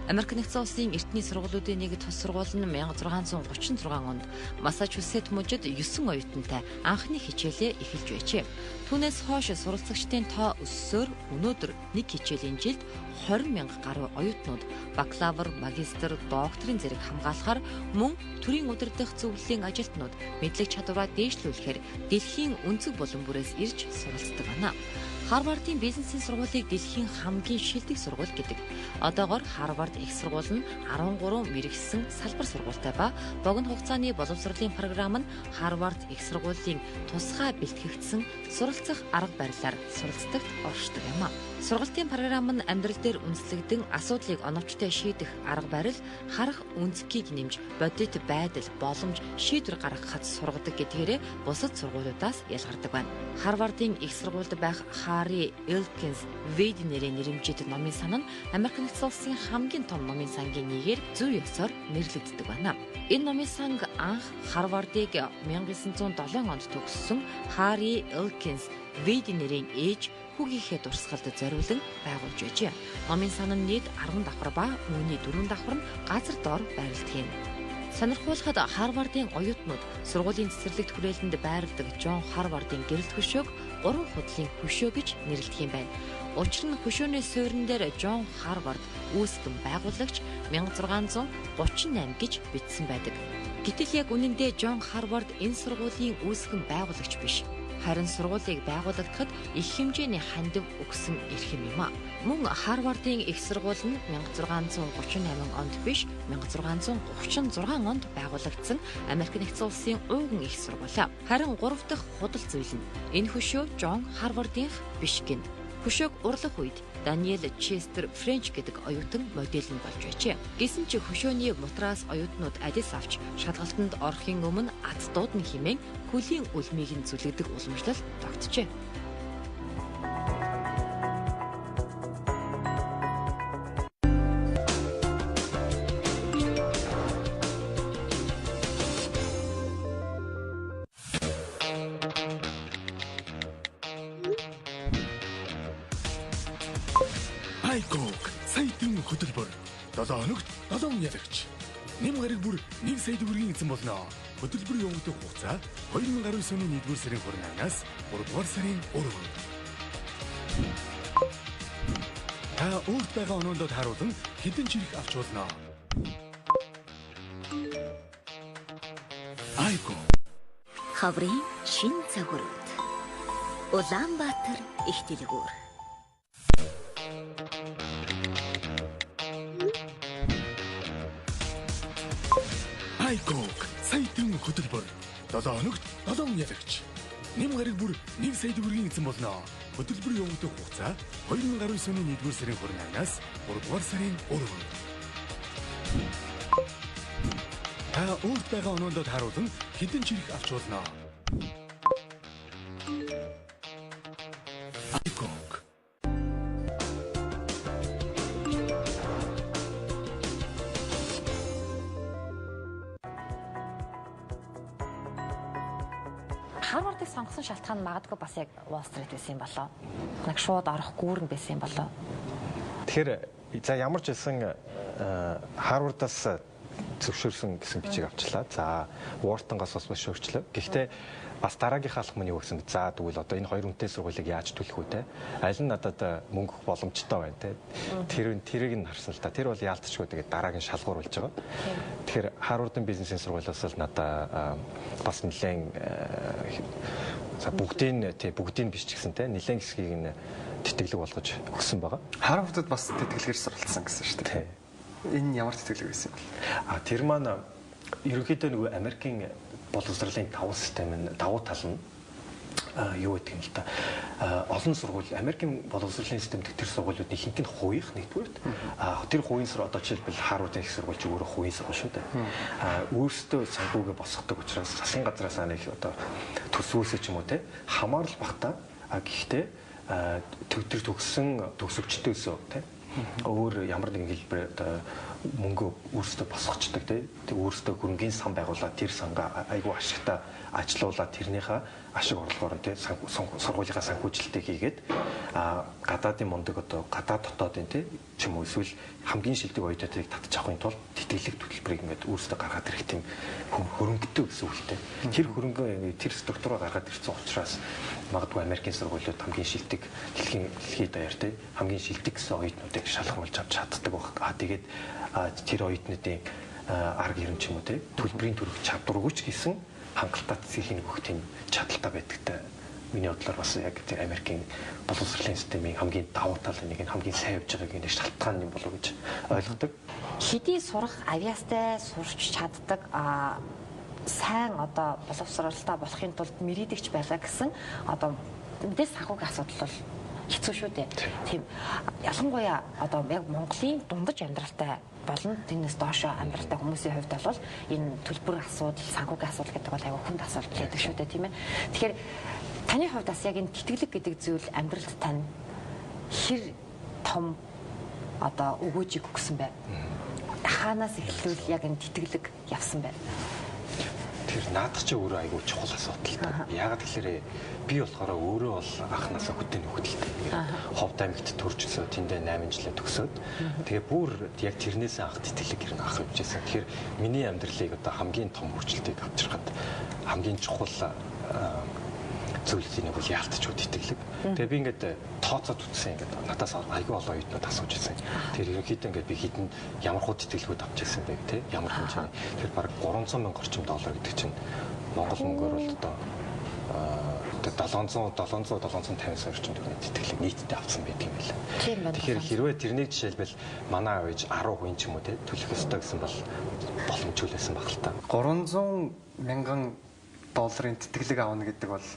Speaker 1: Америк нэгдсэн улсын эртний сургуулиудын нэг тус сургууль нь 1636 онд Массачусетс мужид 9 оюутантай анхны хичээлээ эхэлж байжээ. Түүнээс хойш суралцагчдын тоо өссөөр өнөөдөр нэг хичээлийн жилд 20 мянга гаруй оюутнууд бакалавр, магистр, докторийн зэрэг хамгаалахаар мөн төрийн удирдах зөвлөлийн ажилтнууд мэдлэг чадвараа дээшлүүлэхээр дэлхийн өнцөг булан бүрээс ирж суралцдаг байна. Харвардын бизнесийн сургуулийг дэлхийн хамгийн шилдэг сургууль гэдэг. Одоогор Харвард их сургууль нь 13 мэргэшсэн салбар сургуультай ба богино хугацааны боловсролын програм нь Харвард их сургуулийн тусгай бэлтгэгдсэн суралцах арга барилаар суралцдагт оршдог юм а. Сургалтын програм нь амьдрал дээр үндэслэгдэн асуудлыг оновчтой шийдэх арга барил, харах өнцгийг нэмж бодит байдал, боломж, шийдвэр гаргахад сургадаг гэдгээрээ бусад сургуулиудаас ялгардаг байна. Харвардын их сургуульд байх Харри Элкинс Вейд нэрийн нэрэмжит номын сан нь Америк нэгдсэн улсын хамгийн том номын сангийн нэгээр зүй ёсоор нэрлэгддэг байна. Энэ номын санг анх Харвардыг 1907 онд төгссөн Харри Элкинс Вейд нэрийн ээж хүүгийнхээ дурсгалд зориулан байгуулж байжээ. Номын сан нь нийт 10 давхар ба үүний 4 давхар нь газар доор байрладаг юм. Сонирхуулахад Харвардын оюутнууд сургуулийн цэцэрлэгт хүрээлэнд байрладаг Джон Харвардын гэрэлт хөшөөг 3 худлын хөшөө гэж нэрлэдэг юм байна. Учир нь хөшөөний суурин дээр Джон Харвард үүсгэн байгуулагч 1638 гэж бичсэн байдаг. Гэтэл яг үнэндээ Джон Харвард энэ сургуулийн үүсгэн байгуулагч биш. Харин сургуулийг байгуулагдахад их хэмжээний хандив өгсөн эрхэм юм а. Мөн Харвардын их сургууль нь 1638 онд биш 1636 онд байгуулагдсан Америк нэгдсэн улсын ууган их сургууль. Харин 3 дахь худал зүйл нь энэ хөшөө Джон Харвардынх биш гин. Хөшөөг урлах үед Даниэл Честер Френч гэдэг оюутан модель нь болж байжээ. Гэсэн чи хөшөөний мутраас оюутнууд адис авч шалгалтанд орохын өмнө ад дуудна хэмээн хөлийн үлмийг нь зүлэгдэх уламжлал тогтжээ.
Speaker 5: iCoke саятын хөтөлбөр 7 хоногт 7 ялагч. Нэм гараг бүр 1 сая төгрөгийн эзэн болно. Хөтөлбөр явагдах хугацаа 2019 оны 1-р сарын 28-наас 3-р сарын 3-нд. Та өөрт байгаа оноондоо тааруулан хэдэн чирэх авч болно. iCoke
Speaker 6: Хаврын шин цагурууд. Улаанбаатар их дэлгүүр.
Speaker 5: iCoke саятын хөтөлбөр 7 хоногт 7 ялагч. Нэм гараг бүр 1 сая төгрөгийн эзэн болно. Хөтөлбөр явагдах хугацаа 2019 оны 1-р сарын 28-наас 3-р сарын 3-нд. Та өөрт байгаа оноондоо тааруулан хэдэн чирэх авч болно. iCoke
Speaker 1: Харвардыг сонгосон шалтгаан нь магадгүй бас яг Wall Street байсан юм болоо. Нэг шууд орох гүүрэн байсан юм болоо.
Speaker 2: Тэгэхээр за ямар ч байсан Харвардаас зөвшөөрсөн гэсэн бичиг авчлаа. За Уортонгоос бас зөвшөөрчлөө. Гэхдээ бас дараагийнхаа алхам нь юу гэсэн бэ? За тэгвэл одоо энэ хоёр үнэтэй сургуулийг яаж төлөх вэ те? Аль нь надад мөнгө өгөх боломжтой байна те? Тэрийг нь харсан л та. Тэр бол яалтчгүй тэгээд дараагийн шалгуур болж байгаа. Тэгэхээр Харвардын бизнесийн сургуулиас л надад бас нэлээд за бүгдийг биш ч гэсэн те нэлээд хэсгийг нь тэтгэлэг болгож өгсөн байгаа.
Speaker 3: Харвардад бас тэтгэлгээр суралцсан гэсэн шүү дээ. Энэ ямар тэтгэлэг байсан юм
Speaker 2: бэ? Тэр маань ерөнхийдөө нөгөө Америкийн боловсролын давуу систем нь давуу тал нь юу гэдэг юм л та. Олон сургууль Америкийн боловсролын системд тэр сургуулиудын ихэнх нь хувийнх нэгдүгээрт. Тэр хувийн сургууль одоо жишээлбэл Харвардын их сургууль чи өөрөө хувийн сургууль шүү дээ. Өөрсдөө санхүүгээ босгодог учраас засгийн газраас нэг одоо төсвөөсөө ч юм уу те хамаарал багтаа. Гэхдээ тэр төгссөн төгсөгчдөөсөө те өөр ямар нэгэн хэлбэр одоо мөнгө өөрсдөө босгочдөг тий өөрсдөө хөрөнгийн сан байгуулаад тэр сангаа айгүй ашигтай ажилуулад тэрнийхээ ашиг орлогоор тий сургуулийнхаа санхүүжилтийг хийгээд гадаадын мундаг одоо гадаад дотоодын тий ч юм уу эсвэл хамгийн шилдэг оюутнуудыг татж авахын тулд тэтгэлэг төлбөрийг ингээд өөрсдөө гаргаад ирэх тийм хөрөнгөтэй гэсэн үг л дээ. Тэр хөрөнгөө тэр структураа гаргаад ирсэн учраас магадгүй Америкийн сургуулиуд хамгийн шилдэг дэлхийн даяар тий хамгийн шилдэг гэсэн оюутнуудыг шалгуулж авч чаддаг баг. Тэгээд тэр оюутнуудын арга хэрэм ч юм уу тий төлбөрийн төрөх чадваргүй ч гэсэн хангалттай цэцгийг өгөх тийм чадaltaй байдагтай. Миний бодлоор бас яг тэр Америкийн боловсролын системийн хамгийн давуу тал нэг нь хамгийн сайн явж байгааг нэг шалтгаан юм болов уу гэж ойлгодог.
Speaker 1: Хэдий сурах авьяастай сурч чаддаг сайн одоо боловсролтой болохын тулд мэрэгдэгч байлаа гэсэн одоо мэдээс санхүүгийн асуудал бол хэцүү шүү дээ. Тийм. Ялангуяа одоо яг Монголын дундаж амьдралтай болон тэрнээс доошо амьдралтай хүмүүсийн хувьд бол энэ төлбөр асуудал, санхүүгийн асуудал гэдэг бол айгүй хүнд асуудал байдаг шүү дээ, тийм ээ. Тэгэхээр таны хувьд бас яг энэ тэтгэлэг гэдэг зүйл амьдралд тань хэр том одоо өгөөжийг өгсөн бэ? Хаанаас эхлүүл яг энэ тэтгэлэг явсан бэ?
Speaker 2: Тэр наадах чи өөрөө айгүй чухал асуудал та. Яагаад гэхээр би болохоор өөрөө бол анхнаасаа хөтөн нөхөдөлтэй. Ховд аймагт төрж өсөө тэндээ 8 жилээ төгсөөд тэгээ бүр яг тэрнээс анх тэтгэлэг гэрн анх явж байсан. Тэгэхээр миний амьдралыг одоо хамгийн том өөрчлөлтийг авчирхад хамгийн чухал зүйлүүдийн нэг бол яалтчгүй тэтгэлэг. Тэгээ би ингээд тооцоод үзсэн, ингээд надаас айгүй олон оюутнууд асууж ирсэн. Тэр ерөнхийдөө ингээд би хэдэн ямар хуу тэтгэлгүүд авч ирсэн бэ те ямар хэмжээний. Тэр бараг 300 мянга орчим доллар гэдэг чинь Монгол мөнгөөр бол одоо 700 700 750 сая орчим төгрөгийн тэтгэлэг нийтдээ авсан байдаг юм байна. Тэгэхээр хэрвээ тэрнийг жишээлбэл манай аав ээж 10% ч юм уу те төлөх ёстой гэсэн бол боломжгүй байсан баг л та.
Speaker 3: 300 мянган долларын тэтгэлэг авна гэдэг бол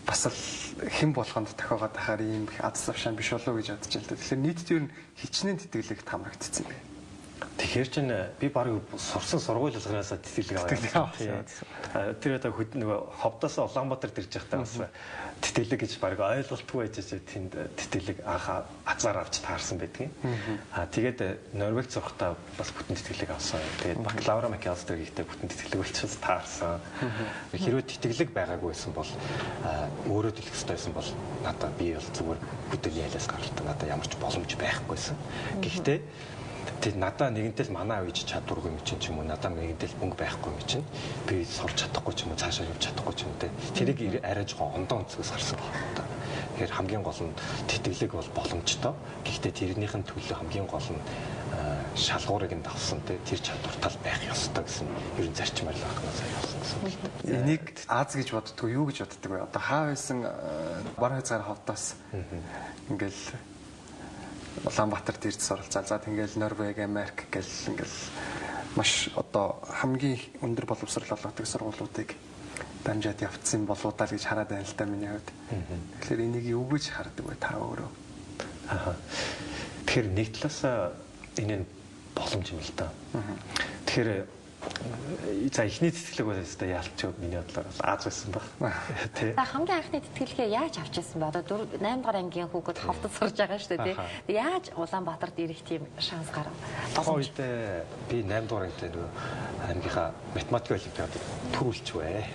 Speaker 3: бас л хэн болгонд тохиогоод ахаар ийм их аз завшаан биш болов уу гэж бодож байна л да. Тэгэхээр нийтдээ ер нь хичнээн тэтгэлэгт хамрагдсан юм бэ?
Speaker 2: Тэгэхээр чин би баг сурсан сургууль болгоноос тэтгэлэг аваа. Тэр одоо нөгөө Ховдоос Улаанбаатарт ирж байхдаа бас тэтгэлэг гэж баг ойлголтгүй байж тэнд тэтгэлэг анх азар авч таарсан байдгийн. Тэгээд Норвегид сурахтаа бас бүтэн тэтгэлэг авсан. Тэгээд бакалавра Макалстер хийхдээ бүтэн тэтгэлэг болчихсон таарсан. Хэрвээ тэтгэлэг байгаагүй байсан бол өөрөө төлөх ёстой байсан бол надад би бол зүгээр хөдөлний айлаас гаралтаа надад ямар ч боломж байхгүйсэн. Гэхдээ тэг надаа нэгэнтэл манай аав ээж чадваргүй юм чинь ч юм уу надаа нэгэнтэл мөнгө байхгүй юм чинь би сурч чадахгүй ч юм уу цаашаа явж чадахгүй ч юм уу те тэрийг арай жоохон ондоо өнцгөөс харсан гэх юм та. Тэгэхээр хамгийн гол нь тэтгэлэг бол боломжтой. Гэхдээ тэрнийх нь төлөө хамгийн гол нь шалгуурыг нь давсан те тэр чадвар тал байх ёстой гэсэн ер нь зарчмаар л анхнаасаа явсан гэсэн үг л дээ.
Speaker 3: Энийг аз гэж боддгоо юу гэж боддог вэ? Одоо хаа байсан баруун хязгаар Ховдоос ингээл Улаанбаатарт ирж суралцаа. За тэгэл Норвег, Америк гэл ингээл маш одоо хамгийн өндөр боловсрол олгодог сургуулиудыг дамжаад явцсан болоо даа л гэж хараад байна л да миний хувьд. Тэгэхээр энийг юу гэж хардаг вэ та өөрөө?
Speaker 2: Тэгэхээр нэг талаас энэ нь боломж юм л да. Тэгэхээр за эхний тэтгэлэг бол өстой яалтч миний бодлоор бол аз байсан баг.
Speaker 1: Тэ. За хамгийн анхны тэтгэлгээ яаж авч ирсэн бэ? Одоо 4 8 дугаар ангийн хүүхэд Ховдод сурж байгаа шүү дээ, тий. Яаж Улаанбаатарт ирэх тийм шанс гарав?
Speaker 2: Тухайн үед би 8 дугаар ангид нөгөө аймгийнхаа математикийн олимпиадад төрүүлчихвэ.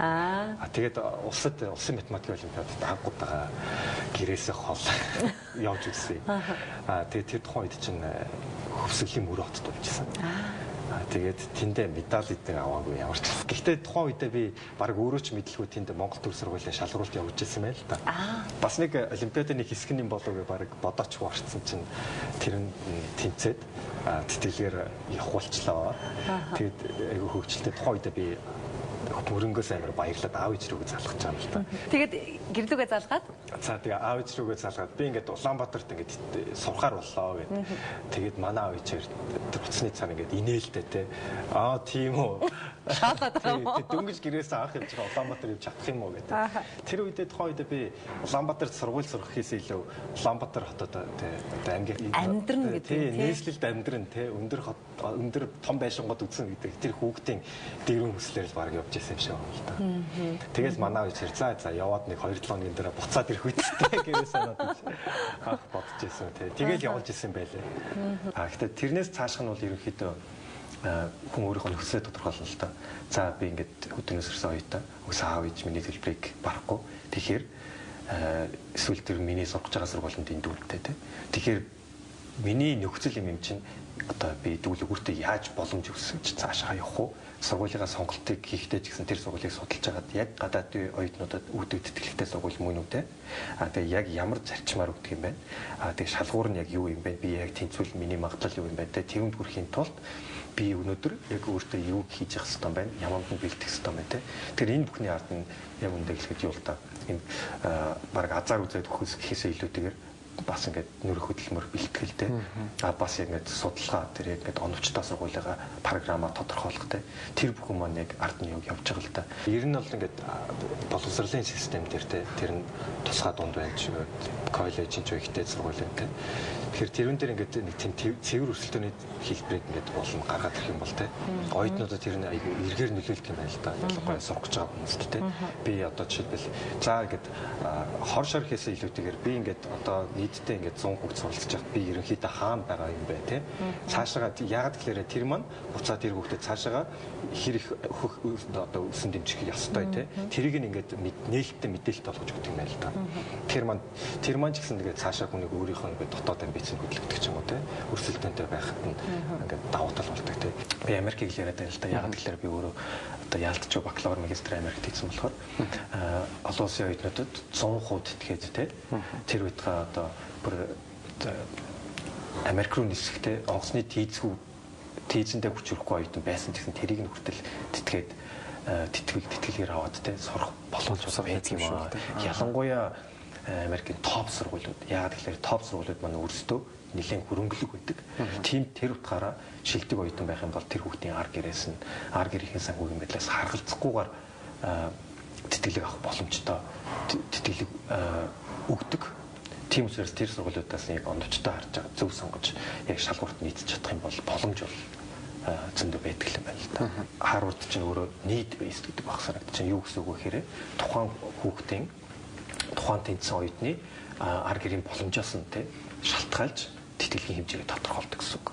Speaker 2: Тэгээд улсын математикийн олимпиадад анхудаага гэрээсээ хол явж ирсэн. Тэгээд тэр тухайн үед чинь Хөвсгөлийн мөрөө хотод болж исэн. Тэгээд тэндээ медаль эдгээр аваагүй ямар ч. Гэхдээ тухайн үедээ би баг өөрөө ч мэдлгүй тэнд Монгол төр сургуулийн шалгаруулалт явуулж исэн байл л та. Бас нэг олимпиадын нэг хэсэг юм болов гэ баг бодоочгүй орцсон чинь тэр нь тэнцээд тэтгэлгээр явах болчлоо. Тэгээд айгүй хөвгчлээ. Тухайн үедээ би мөрөнгөөс амар баярлаад аав ээж рүүгээ залгаж байгаа юм л та.
Speaker 1: Тэгээд гэрлүүгээ залгаад?
Speaker 2: За тэгээ аав ээж рүүгээ залгаад би ингээд Улаанбаатарт ингээд сурахаар боллоо гэд. Тэгээд манай аав ээжээр тэр утасны цаана ингээд инээлтэй те. Аа тийм үү.
Speaker 1: Шаалаад байгаа юм уу?
Speaker 2: Дөнгөж гэрээс анх явж байгаа Улаанбаатар явж чадах юм уу гэдэг. Тэр үедээ тухайн үедээ би Улаанбаатарт сургууль сурах хийсээ илүү Улаанбаатар хотод те одоо анги
Speaker 1: амьдрна гэдэг
Speaker 2: те нийслэлд амьдрна те өндөр хот өндөр том байшингууд үзсэн гэдэг тэр хүүхдийн дэрвэн хүслээр л баг явж байсан юм шиг байна л да. Тэгэл манай үеэр за яваад нэг 2-7 хоногийн дараа буцаад ирэх үедтэй гэрээ санаад анх бодож исэн те. Тэгэл явуулж исэн байлээ. А гэхдээ тэрнээс цаашх нь бол ерөнхийдөө хүн өөрийнхөө нөхцөлөө тодорхойлно л та. За би ингээд хөдөлгөөс ирсэн оюутан. Үгүй аав ээж миний төлбөрийг барахгүй. Тэгэхээр эсвэл тэр миний сургаж байгаа сургуулийн энд дүүртэй те. Тэгэхээр миний нөхцөл юм чинь одоо би дүүл өгөртөө яаж боломж өгсөн чи цаашаа явах уу? Сургуулийнхаа сонголтыг хийхдээ ч гэсэн тэр сургуулийг судалж хагаад яг гадаадын оюутнуудад өгдөг тэтгэлэгтэй сургууль мөн үү те. А тэгээ яг ямар зарчмаар өгдөг юм бэ? А тэгээ шалгуур нь яг юу юм бэ? Би яг тэнцвэл миний магадлал юу юм бэ те. Тэрүүнд хүрэхийн тулд би өнөөдөр яг өөртөө юу хийж явах хэвээр байна? Яманд нь бэлтгэх хэвээр байна те. Тэр энэ бүхний ард нь яг үндэ хэлэхэд юу л та энэ баг азар үзээд өгөхөөс гэхээсээ илүүтэйгээр бас ингээд нөрөх хөдөлмөр бэлтгэлтэй. А бас ингээд судалгаа тэр ингээд оновчтой сургуулийнхаа програмаа тодорхойлох те. Тэр бүхэн маань яг ард нь явж байгаа л та. Ер нь бол ингээд боловсролын систем дээр те тэр нь тусгай дунд байна ч коллежийн ч ихтэй сургуулийн те. Тэгэхээр тэрүүн дээр ингээд нэг тийм цэвэр өрсөлдөөний хэлбэрийг ингээд улам гаргаад ирэх юм бол те. Оюутнуудад тэр нь айгүй эргээр нөлөөлдөг юм байна л да. Ялангуяа сурах гэж байгаа хүмүүст те. Би одоо жишээлбэл за ингээд хор шор хийсээ илүүтэйгээр би ингээд одоо нийтдээ ингээд 100 хүүхд суралцж байхад би ерөнхийдөө хаана байгаа юм бэ те. Цаашаага яагаад гэхээр тэр маань буцаад тэр хүүхдэд цаашаага хэр их одоо өсөн дэмжих ёстой те. Тэрийг нь ингээд нээлттэй мэдээлэлт олгож өгдөг юм байна л да. Тэр маань ч гэсэн тэгээд цаашаа хүнийг өөрийнхөө ингээд дотоод амбицийг хөдөлгдөг ч юм уу те. Өрсөлдөөнтэй байхад нь ингээд давуу тал болдог те. Би Америкийг л яриад байна л да. Яагаад гэхээр би өөрөө одоо яалтч бакалавр магистр Америкт хийсэн болохоор олон улсын оюутнуудад 100% тэтгээд те. Тэр үед га одоо бүр Америк руу нисэхдээ онгоцны тийзэндээ хүч өрөхгүй оюутан байсан гэсэн тэрийг нь хүртэл тэтгээд тэтгэлгээр аваад те сурах боломж байдаг юм аа. Ялангуяа Америкийн топ сургуулиуд. Яагаад гэхээр топ сургуулиуд маань өөрсдөө нэлээд хөрөнгөлөг байдаг. Тийм тэр утгаараа шилдэг оюутан байх юм бол тэр хүүхдийн ар гэрээс нь ар гэрийн санхүүгийн байдлаас харгалзахгүйгээр тэтгэлэг авах боломжтой тэтгэлэг өгдөг. Тийм учраас тэр сургуулиудаас яг оновчтой харж байгаа зөв сонгож яг шалгуурт нийцэж чадах юм бол боломж бол зөндөө байдаг юм байна л да. Харвард чинь өөрөө need based гэдэг баг санагдаж чинь юу гэсэн үг вэ гэхээр тухайн хүүхдийн тухайн тэнцсэн оюутны ар гэрийн боломжоос нь тэ шалтгаалж тэтгэлгийн хэмжээг тодорхойлдог гэсэн үг.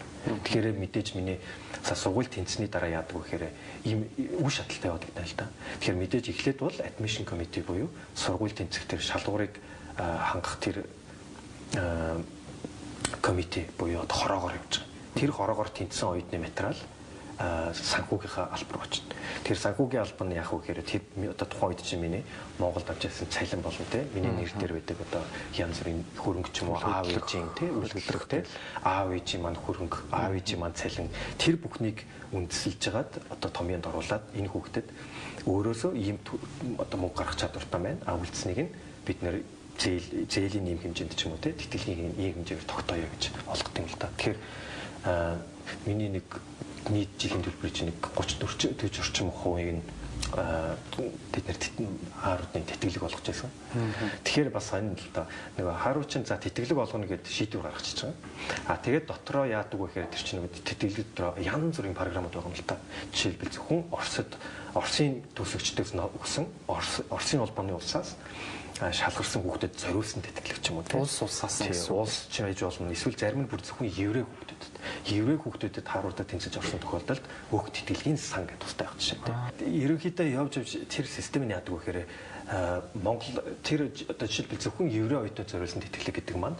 Speaker 2: Тэгэхээр мэдээж миний сургууль тэнцсэний дараа яадаг вэ гэхээр ийм үе шаталтай явдаг юм л да. Тэгэхээр мэдээж эхлээд бол admission committee буюу сургууль тэнцэх тэр шалгуурыг хангах тэр комитет буюу хороогоор явж байгаа. Тэр хороогоор тэнцсэн оюутны материал санхүүгийнхаа алба руу очино. Тэр санхүүгийн алба нь яг уу гэхээр тэр одоо тухайн үед чинь миний Монголд авч ирсэн цалин болон те миний нэр дээр байдаг одоо янз бүрийн хөрөнгө ч юм уу аав ээжийн те үлгэлэг те аав ээжийн маань хөрөнгө, аав ээжийн маань цалин тэр бүхнийг үндэслэж жагаад одоо томьёонд оруулаад энэ хүүхдэд өөрөөсөө ийм одоо мөнгө гаргах чадвартай байна. А үлдсэнийг нь бид нэр зээлийн ийм хэмжээнд ч юм уу те тэтгэлгийн ийм хэмжээгээр тогтооё гэж олгох юм л да. Тэгэхээр миний нэг нийт жилийн төлбөрийн чинь нэг 30 40 орчим хувийг нь тэд нэр Харвардын тэтгэлэг олгож байсан. Тэгэхээр бас сонин л да. Нөгөө Харвард чинь за тэтгэлэг олгоно гэд шийдвэр гаргачихж байгаа. А тэгээд дотроо яадаг вэ гэхээр тэр чинь нөгөө тэтгэлэг дотроо янз бүрийн програмууд байгаа юм л та. Жишээлбэл зөвхөн Оросд Оросын төсөгчдөөс өгсөн Оросын холбооны улсаас шалгарсан хүүхдэд зориулсан тэтгэлэг ч юм уу тийм
Speaker 3: улс улсаас
Speaker 2: улс ч байж болно. Эсвэл зарим нь бүр зөвхөн еврей хүүхдэд. Еврей хүүхдүүдэд Харвардад тэнцэж орсон тохиолдолд өөх тэтгэлгийн сан гэдэг тустай байх жишээ тийм. Ерөнхийдөө явж явж тэр систем нь яадаг вэ гэхээр Монгол тэр одоо жишээлбэл зөвхөн еврей оюутнууд зориулсан тэтгэлэг гэдэг маань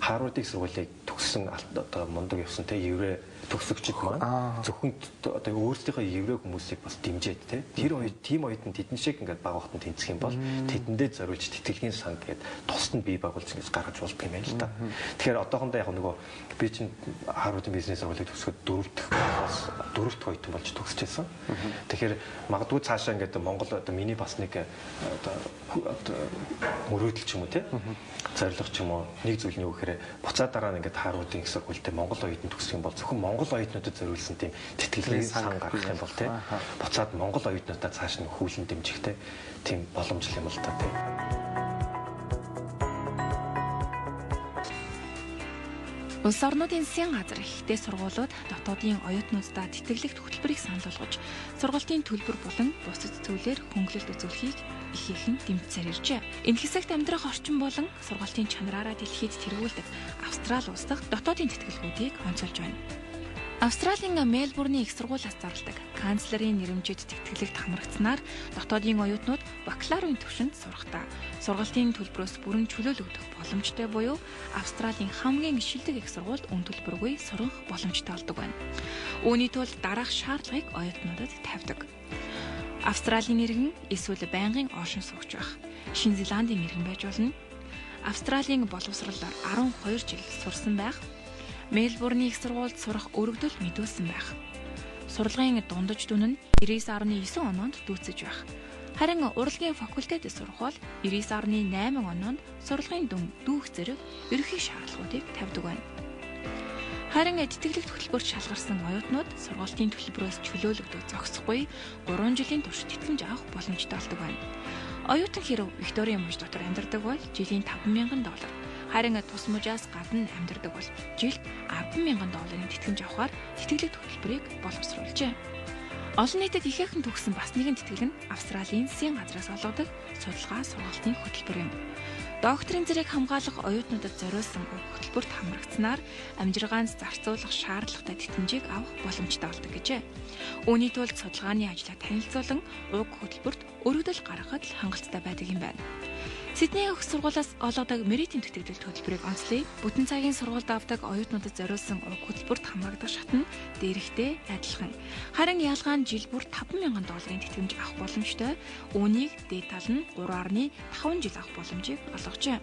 Speaker 2: Харвардын сургуулийг төгссөн одоо мундаг явсан те еврей төгсөгчд маань зөвхөн одоо өөрсдийнхөө еврей хүмүүсийг бас дэмжиж те тэр оюут тийм оюутан тэдэн шиг ингээд бага багтан тэнцэх юм бол тэдэндээ зориулж тэтгэлгийн сан гээд тусад нь бий байгуулж ингэж гаргаж болдго юм байна л да. Тэгэхээр одоохондоо яг нөгөө би чинь Харвардын бизнес сургуулийг төгсөхөд дөрөв дэх оюутан болж төгсөж байсан. Тэгэхээр магадгүй цаашаа ингээд Монгол одоо миний бас нэг одоо мөрөөдөл ч юм уу те зорилго ч юм уу нэг зүйл нь юу гэхээр буцаа дараа нь ингээд Харвардын их сургуультай Монгол оюутан төгсөх юм бол зөвхөн Монгол оюутнуудад зориулсан тийм тэтгэлгийн сан гаргах юм бол те буцаад Монгол оюутнуудаа цааш нь хүүлэн дэмжих те тийм боломж юм л та те.
Speaker 4: Улс орнуудын засгийн газар ихтэй сургуулиуд дотоодын оюутнууддаа тэтгэлэгт хөтөлбөрийг санал болгож, сургалтын төлбөр болон бусад зүйлээр хөнгөлөлт үзүүлэхийг ихээхэн дэмжсээр иржээ. Энэ хэсэгт амьдрах орчин болон сургалтын чанараараа дэлхийд тэргүүлдэг Австрали улс дахь дотоодын тэтгэлгүүдийг онцолж байна. Австралийн Мельбурний их сургуулиас зарладаг канцлерын нэрэмжит тэтгэлэгт хамрагдсанаар дотоодын оюутнууд бакалаврын түвшинд сурахдаа сургалтын төлбөрөөс бүрэн чөлөөлөгдөх боломжтой буюу Австралийн хамгийн шилдэг их сургуульд үн төлбөргүй сурах боломжтой болдог байна. Үүний тулд дараах шаардлагыг оюутнуудад тавьдаг. Австралийн иргэн эсвэл байнгын оршин суугч байх, Шинэ Зеландын иргэн байж болно. Австралийн боловсролоор 12 жил сурсан байх. Мельбурний их сургуульд сурах өргөдөл мэдүүлсэн байх. Сурлагын дундаж дүн нь 99.9 оноонд дүүцэж байх. Харин урлагийн факультетд сурах бол 99.8 оноонд сурлагын дүн дүүх зэрэг ерөнхий шаардлагуудыг тавьдаг байна. Харин тэтгэлэгт хөтөлбөрт шалгарсан оюутнууд сургалтын төлбөрөөс чөлөөлөгдөх зогсохгүй 3 жилийн турш тэтгэмж авах боломжтой болдог байна. Оюутан хэрэв Викторийн мужи дотор амьдардаг бол жилийн $5,000. Харин тус мужаас гадна амьдардаг бол жилд $10,000 тэтгэмж авахар тэтгэлэг хөтөлбөрийг боловсруулжээ. Олон нийтэд ихээхэн төгссөн бас нэгэн тэтгэл нь Австралийн засгийн газраас олгодог судалгаа сургалтын хөтөлбөр юм. Докторийн зэрэг хамгаалах оюутнуудад зориулсан уг хөтөлбөрт хамрагдсанаар амжиргаанд зарцуулах шаардлагатай тэтгэмжийг авах боломжтой болдог гэжээ. Үүний тулд судалгааны ажлаа танилцуулан уг хөтөлбөрт өргөдөл гаргахад л хангалттай байдаг юм байна. Сидней их сургуулиас олгодог меритийн тэтгэлэг хөтөлбөрийг онцлоё. Бүтэн цагийн сургуульд авдаг оюутнуудад зориулсан уг хөтөлбөрт хамрагдах шат нь дээрхтэй адилхан. Харин ялгаа нь жил бүр $5,000 тэтгэмж авах боломжтой. Үүнийг дээд тал нь 3.5 жил авах боломжийг олгожээ.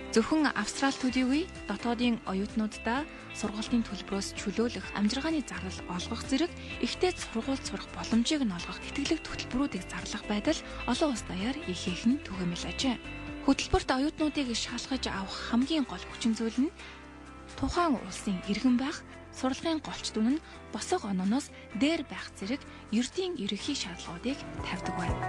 Speaker 4: Зөвхөн Австрали төдийгүй дотоодын оюутнууддаа сургалтын төлбөрөөс чөлөөлөх, амжиргааны зардал олгох зэрэг ихтэй сургуульд сурах боломжийг нь олгох тэтгэлэг хөтөлбөрүүдийг зарлах байдал олон улс даяар ихээхэн түгээмэл ажээ. Хөтөлбөрт оюутнуудыг шалгаж авах хамгийн гол хүчин зүйл нь тухайн улсын иргэн байх, сурлагын голч дүн нь босго онооноос дээр байх зэрэг ердийн ерөнхий шаардлагуудыг тавьдаг байна.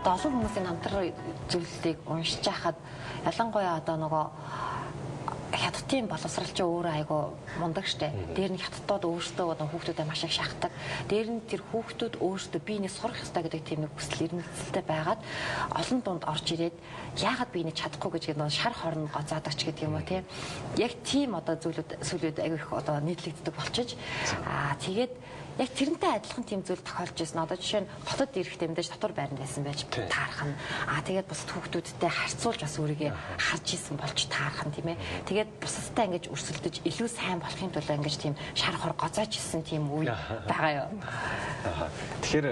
Speaker 1: Олон хүмүүсийн намтран зүйлийг уншиж байхад ялангуяа одоо нөгөө хятадын боловсрал чи өөрөө айгу мундаг штэ. Дээр нь хятадууд өөрсдөө одоо хүүхдүүдэд маш их шахдаг. Дээр нь тэр хүүхдүүд өөрсдөө би энийг сурах ёстой гэдэг тийм нэг хүсэл эрмэлзэлтэй байгаад олон дунд орж ирээд яагаад би энийг чадахгүй гэж нэг шар хорн гоцоодог ч гэдэг юм уу тийм. Яг тийм одоо зүйлүүд сүлүүд айгу их одоо нийтлэгддэг болчих. Аа тэгээд яг тэрнтэй адилхан тийм зүйл тохиолж ирсэн. Одоо жишээ нь хотод ирэхдээ мэдээж дотор байранд байсан байж таарах нь. Аа тэгээд бусад хүүхдүүдтэй харьцуулж бас өөрийгөө харж исэн болж таарах нь тийм ээ. Тэгээд бусадтай ингэж өрсөлдөж илүү сайн болохын тулд ингэж тийм шар хор гоцоож исэн тийм үе байгаа юу.
Speaker 2: Аа. Тэгэхээр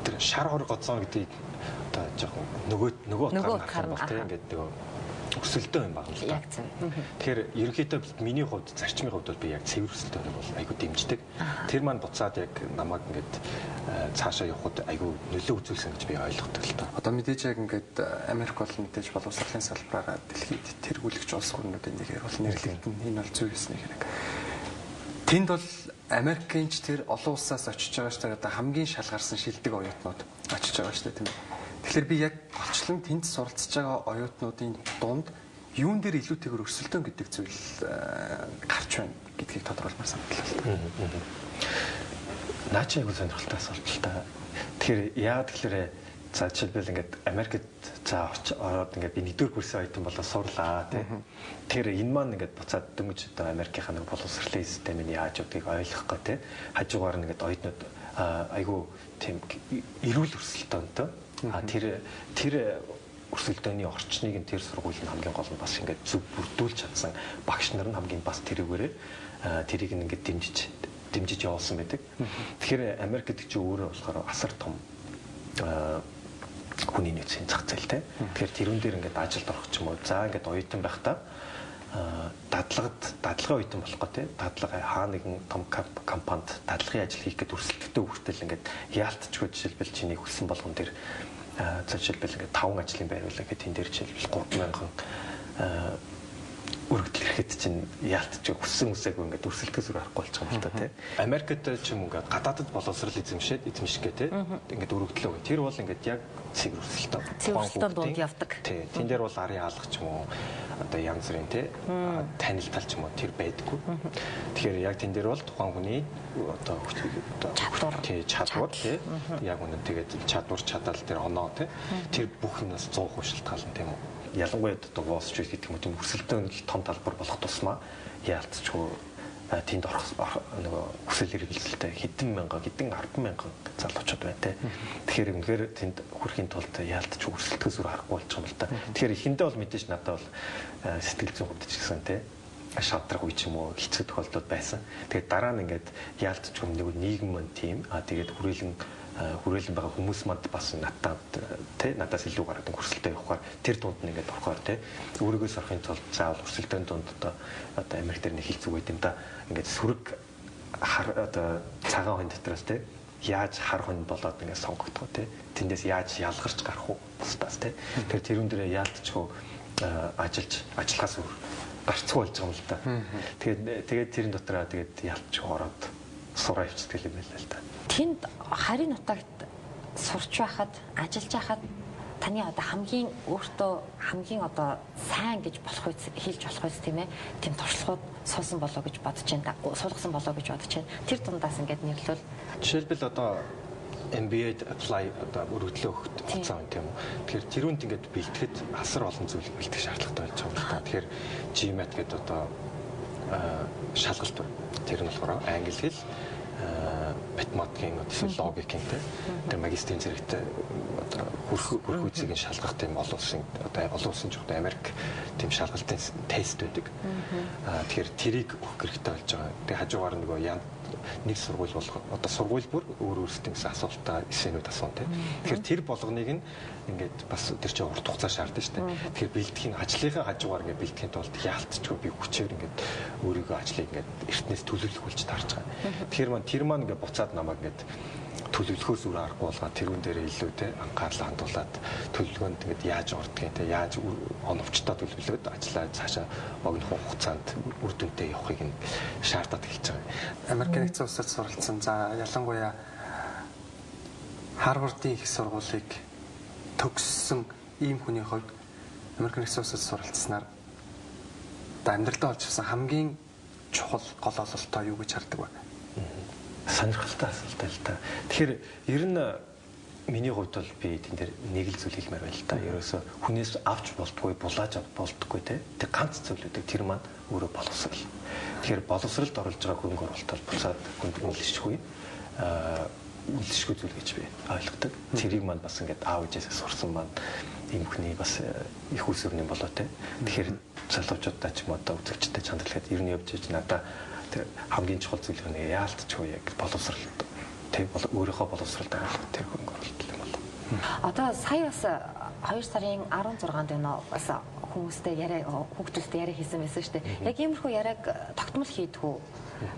Speaker 2: тэр шар хор гоцоо гэдгийг одоо жоохон нөгөө утгаар нь харах тийм ингээд нөгөө өсөлтөө юм байна л да.
Speaker 1: Яг зөв.
Speaker 2: Тэгэхээр ерөнхийдөө миний хувьд зарчмын хувьд бол би яг цэвэр өсөлтөөнийг бол айгүй дэмждэг. Тэр маань буцаад яг намайг ингээд цаашаа явхад айгүй нөлөө үзүүлсэн гэж би ойлгодог л та.
Speaker 3: Одоо мэдээж яг ингээд Америк бол мэдээж боловсролын салбараараа дэлхийд тэргүүлэгч улс орнуудын нэгээр бол нэрлэгдэнэ. Энэ бол зүй ёсны хэрэг. Тэнд бол Америкийн ч тэр олон улсаас очиж байгаа шүү дээ. Одоо хамгийн шалгарсан шилдэг оюутнууд очиж байгаа шүү дээ, тийм ээ. Тэгэхээр би яг голчлон тэнд суралцж байгаа оюутнуудын дунд юун дээр илүүтэйгээр өрсөлдөөн гэдэг зүйл гарч байна гэдгийг тодорхойлмоор санагдлаа.
Speaker 2: Наа чи айгуу сонирхолтой асуулт л та. Тэгэхээр яагаад тэгэхээр за жишээлбэл ингээд Америкт за ороод ингээд би нэгдүгээр курсын оюутан болоо сурлаа тий. Тэгэхээр энэ маань ингээд буцаад дөнгөж одоо Америкийнхаа нэг боловсролын системийг яаж явдгийг ойлгох гэ тий. Хажуугаар нь ингээд оюутнууд айгуу тийм эрүүл өрсөлдөөнтэй. А тэр өрсөлдөөний орчныг нь тэр сургууль нь хамгийн гол нь бас ингээд зөв бүрдүүлж чадсан багш нар нь хамгийн бас тэрүүгээрээ тэрийг ингээд дэмжиж явуулсан байдаг. Тэгэхээр Америк гэдэг чинь өөрөө болохоор асар том хүний нөөцийн зах зээл те. Тэгэхээр тэрүүн дээр ингээд ажилд орох ч юм уу. За ингээд оюутан байхдаа дадлагын оюутан болохгүй те. Дадлага хаа нэгэн том компанид дадлагын ажил хийх гээд өрсөлдөлтөй хүртэл ингээд яалтчгүй жишээлбэл чиний хүссэн болгон дээр жишээлбэл ингээд 5 ажлын байр байлаа гэхэд тэн дээр жишээлбэл 3000 өргөдөл ирэхэд чинь яалтч хүссэн үсээгүй ингээд өрсөлдөхөөс өөр аргагүй болчих юм л та тий. Америкт ч юм ингээд гадаадд боловсрал эзэмшээд эзэмшгээ тий. Ингээд өргөдлөө. Тэр бол ингээд яг цэвэр өрсөлдөө.
Speaker 1: Цэвэр өрсөлдөөн дунд явдаг.
Speaker 2: Тий. Тэн дээр бол арын алга ч юм уу одоо янз бүрийн тий танил тал ч юм уу тэр байдаггүй. Тэгэхээр яг тэн дээр бол тухайн хүний одоо
Speaker 1: чадвар
Speaker 2: тий чадвар тий яг үнэн тэгээд чадвар чадал тэр оноо тий тэр бүх юмнаас 100% шалтгаална тийм үү. Ялангуяа одоо Wall Street гэдэг юм уу тийм өрсөлдөөн том талбар болох тусмаа яалтчгүй тэнд орох нөгөө хүсэл эрмэлзэлтэй хэдэн мянган хэдэн 10 мянган залуучууд байна те. Тэгэхээр үнэхээр тэнд хүрэхийн тулд яалтчгүй өрсөлдөхөөс өөр аргагүй болчих юм л та. Тэгэхээр эхэндээ бол мэдээж надад бол сэтгэл зүйн хувьд ч гэсэн те шадрах үе ч юм уу хэцүү тохиолдлууд байсан. Тэгээд дараа нь ингээд яалтчгүй нөгөө нийгэм маань тийм тэгээд хүрээлэн байгаа хүмүүс манд бас надад тий надаас илүү гараад өрсөлдөө явахаар тэр дунд нь ингээд орохоор тий өөрийгөө сорохын тулд заавал өрсөлдөөн дунд одоо Америк дээр нэг хил зүг байд юм да ингээд сөрөг хар одоо цагаан хүн дотроос тий яаж хар хүн болоод ингээд сонгогдох тий тэндээс яаж ялгарч гарах уу бусдаас тий тэр тэрүүн дээрээ яалтчгүй ажиллаж ажиллахаас өөр гарцгүй болж байгаа юм л да. Тэгээд тэрэн дотроо тэгээд ялтчгүй ороод сураа явцдаг юм байна л да.
Speaker 1: Тэнд харийн нутагт сурч байхад, ажиллаж байхад таны одоо хамгийн өөртөө хамгийн одоо сайн гэж болох үз хэлж болох үз тийм ээ. Тийм туршлагууд суусан болоо гэж бодож байна. Суулгасан болоо гэж бодож байна. Тэр дундаас ингээд нэрлвэл
Speaker 2: жишээлбэл одоо MBA apply одоо өргөдлөө өгөх хугацаа байна тийм үү. Тэгэхээр тэрүүнд ингээд бэлтгэхэд асар олон зүйл бэлтгэх шаардлагатай болж байгаа юм л та. Тэгэхээр GMAT гэдэг одоо шалгалт байна. Тэр нь болохоор англи хэл, математикийн эсвэл логикийн те тэр магистрийн зэрэгтэй одоо хүрх үйцийг шалгах тийм олон улсын одоо олон улсын ч одоо Америк тийм шалгалтын тест байдаг. Тэгэхээр тэрийг өгөх хэрэгтэй болж байгаа. Тэгээ хажуугаар нөгөө нэг сургууль болох одоо сургууль бүр өөр өөрсдийн гэсэн асуултаа эсэнүүд асуун те. Тэгэхээр тэр болгоныг нь ингээд бас тэр чинь урт хугацаа шаардсан шүү дээ. Тэгэхээр бэлтгэхийн ажлынхаа хажуугаар ингээд бэлтгэхийн тулд яалтчгүй би хүчээр ингээд өөрийгөө ажлыг ингээд эртнээс төлөвлөх болж таарч байгаа. Тэгэхээр маань тэр маань ингээд буцаад намайг ингээд төлөвлөхөөс өөр аргагүй болгоо тэрүүн дээр илүү те анхаарлаа хандуулад төлөвлөгөөнд ингээд яаж ордгийг те яаж оновчтой төлөвлөөд ажиллаа цаашаа богино хугацаанд үр дүнтэй явахыг нь шаардаад эхэлж байгаа.
Speaker 3: Америк нэгдсэн улсад суралцсан. За ялангуяа Харвардын их сургуулийг төгссөн ийм хүний хувьд Америк нэгдсэн улсад суралцсанаар одоо амьдралдаа олж авсан хамгийн чухал гол ололтоо юу гэж хардаг вэ?
Speaker 2: Сонирхолтой асуулт л та. Тэгэхээр ер нь миний хувьд бол би тэн дээр нэг л зүйл хэлмээр байна л та. Ерөөсө хүнээс авч болдгоо, булааж авч болдгоо те. Тэр ганц зүйл үүдэг тэр маань өөрөө боловсрал. Тэгэхээр боловсралд оруулж байгаа хөрөнгө оруулалт бол буцаад хүнд үнэлшгүй. Үнэлшгүй зүйл гэж би ойлгодог. Тэрийг маань бас ингээд аав ээжээсээ сурсан маань ийм хүний бас их үсвэрний болоо те. Тэгэхээр залуучуудаа ч юм одоо үзэгчтэй чандлахад ер нь явж иж надаа тэр хамгийн чухал зүйл нь яалтчгүй яг боловсрал тэг бол өөрийнхөө боловсралд оруулах тэр хөрөнгө оруулалт юм бол.
Speaker 1: Одоо сая бас 2 сарын 16-нд байна бас хүмүүстэй яриа хүүхдүүдтэй яриа хийсэн байсан шүү дээ. Яг иймэрхүү яриаг тогтмол хийдэг үү?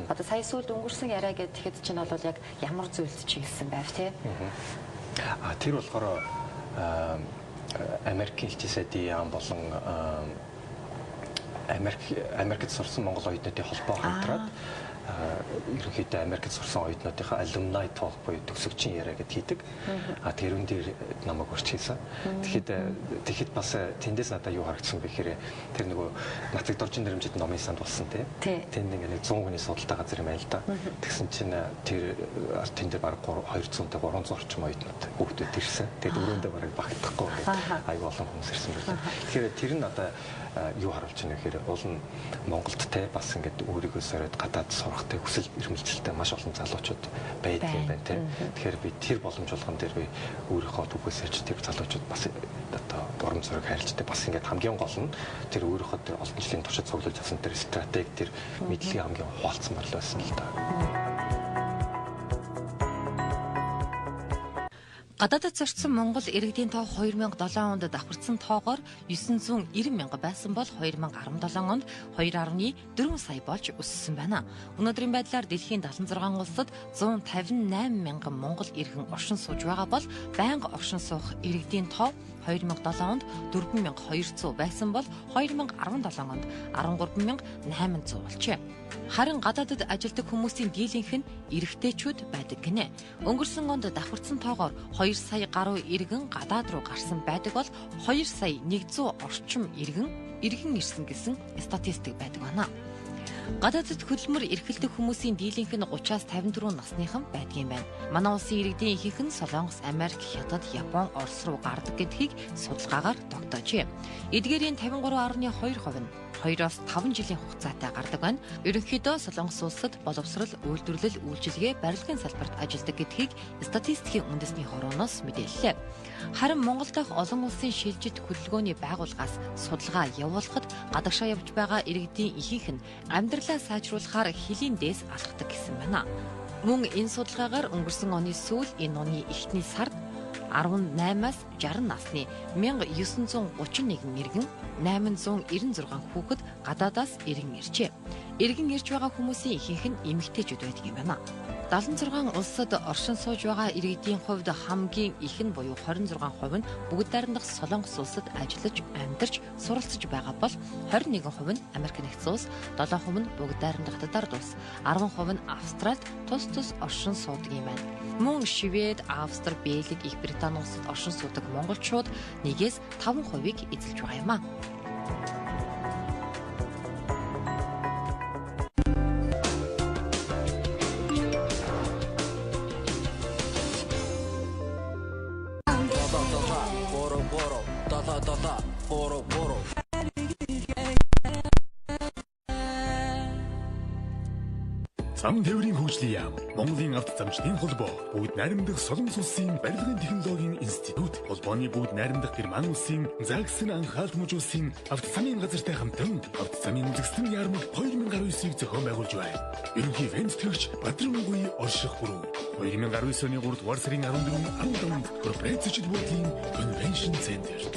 Speaker 1: Одоо сая сүүлд өнгөрсөн яриа гэхэд чинь бол яг ямар зүйлд чиглэсэн байв те?
Speaker 2: Тэр болохоор Америкийн элчин сайдын яам болон Америкт сурсан Монгол оюутнуудын холбоо хамтраад ерөнхийдөө Америкт сурсан оюутнуудынхаа alumni talk буюу төгсөгчийн яриа гэд хийдэг. Тэрүүн дээр намайг урьж хийсэн. Тэгэхэд бас тэндээс надад юу харагдсан бэ гэхээр тэр нөгөө Нацаг доржин нэрмжид номын санд болсон тий. Тэнд ингээ нэг 100 хүний судалтай газар юм байна л да. Тэгсэн чинь тэр тэн дээр бараг 200 та 300 орчим оюутнууд хүүхдүүд ирсэн. Тэгээд өрөөндөө бараг багтахгүй ингээд аюу олон хүмүүс ирсэн байлаа. Тэгэхээр тэр нь надад юу харуулж байна гэхээр уул нь Монголд те бас ингээд өөрийгөө сориод гадаад сурах сурах тэ хүсэл эрмэлзэлтэй маш олон залуучууд байдаг юм байна те. Тэгэхээр би тэр боломж болгон дээр би өөрийнхөө түүхээс ярьж тэр залуучууд бас одоо урам зориг хайрлж тэ бас ингээд хамгийн гол нь тэр өөрийнхөө тэр олон жилийн туршид цуглуулж авсан тэр стратеги тэр мэдлэгийг хамгийн хуваалцмаар л байсан л да.
Speaker 1: Гадаадд зорчсон Монгол иргэдийн тоо 2007 онд давхарцсан тоогоор 990 мянга байсан бол 2017 онд 2.4 сая болж өссөн байна. Өнөөдрийн байдлаар дэлхийн 76 улсад 158 мянган монгол иргэн оршин сууж байгаа бол байнга оршин суух иргэдийн тоо 2007 онд 4200 байсан бол 2017 онд 13800 болжээ. Харин гадаадд ажилладаг хүмүүсийн дийлэнх нь эрэгтэйчүүд байдаг гинэ. Өнгөрсөн онд давхарцсан тоогоор 2 сая гаруй иргэн гадаад руу гарсан байдаг бол 2 сая 100 орчим иргэн ирсэн гэсэн статистик байдаг байна. Гадаадд хөдөлмөр эрхэлдэг хүмүүсийн дийлэнх нь 30-аас 54 насныхан байдгийн байна. Манай улсын иргэдийн ихэнх нь Солонгос, Америк, Хятад, Япон, Орос руу гардаг гэдгийг судалгаагаар тогтоожээ. Эдгээрийн 53.2% нь 2-оос 5 жилийн хугацаатай гардаг байна. Ерөнхийдөө Солонгос улсад боловсрол, үйлдвэрлэл, үйлчилгээ, барилгын салбарт ажилладаг гэдгийг статистикийн үндэсний хорооноос мэдээллээ. Харин Монгол дахь олон улсын шилжилт хөдөлгөөний байгууллагаас судалгаа явуулахад гадагшаа явж байгаа иргэдийн ихэнх нь амьдралаа сайжруулахаар хөлийн дээс алхдаг гэсэн байна. Мөн энэ судалгаагаар өнгөрсөн оны сүүл энэ оны эхний сард 18-аас 60 насны 1931 иргэн 896 хүүхэд гадаадаас иргэн иржээ. Иргэн ирж байгаа хүмүүсийн ихэнх нь эмэгтэйчүүд байдаг юм байна. 76 улсад оршин сууж байгаа иргэдийн хувьд хамгийн их нь буюу 26% нь бүгд найрамдах Солонгос улсад ажиллаж, амьдарч, суралцж байгаа бол 21% нь Америк нэгдсэн улс, 7% нь бүгд найрамдах Хятад улс, 10% нь Австралид тус тус оршин суудаг юм байна. Мөн Швед, Австри, Бельги, Их Британи улсад оршин суудаг монголчууд 1-ээс 5%-ийг эзэлж байгаа юм а.
Speaker 5: Зам тээврийн хөгжлийн яам, Монголын авто замчлалын холбоо, бүгд найрамдах Солонгос улсын барилгын технологийн институт, холбооны бүгд найрамдах Герман улсын Загсын анхаалт мужи улсын авто замын газартай хамтран авто замын үзэсгэлэн яармаг 2019-ийг зохион байгуулж байна. Ерөнхий фэн тэтгэгч Бадрангуй орших гүрүү. 2019 оны 3 дугаар сарын 14 15-нд корпорац зочид буудлын конвеншн центрт.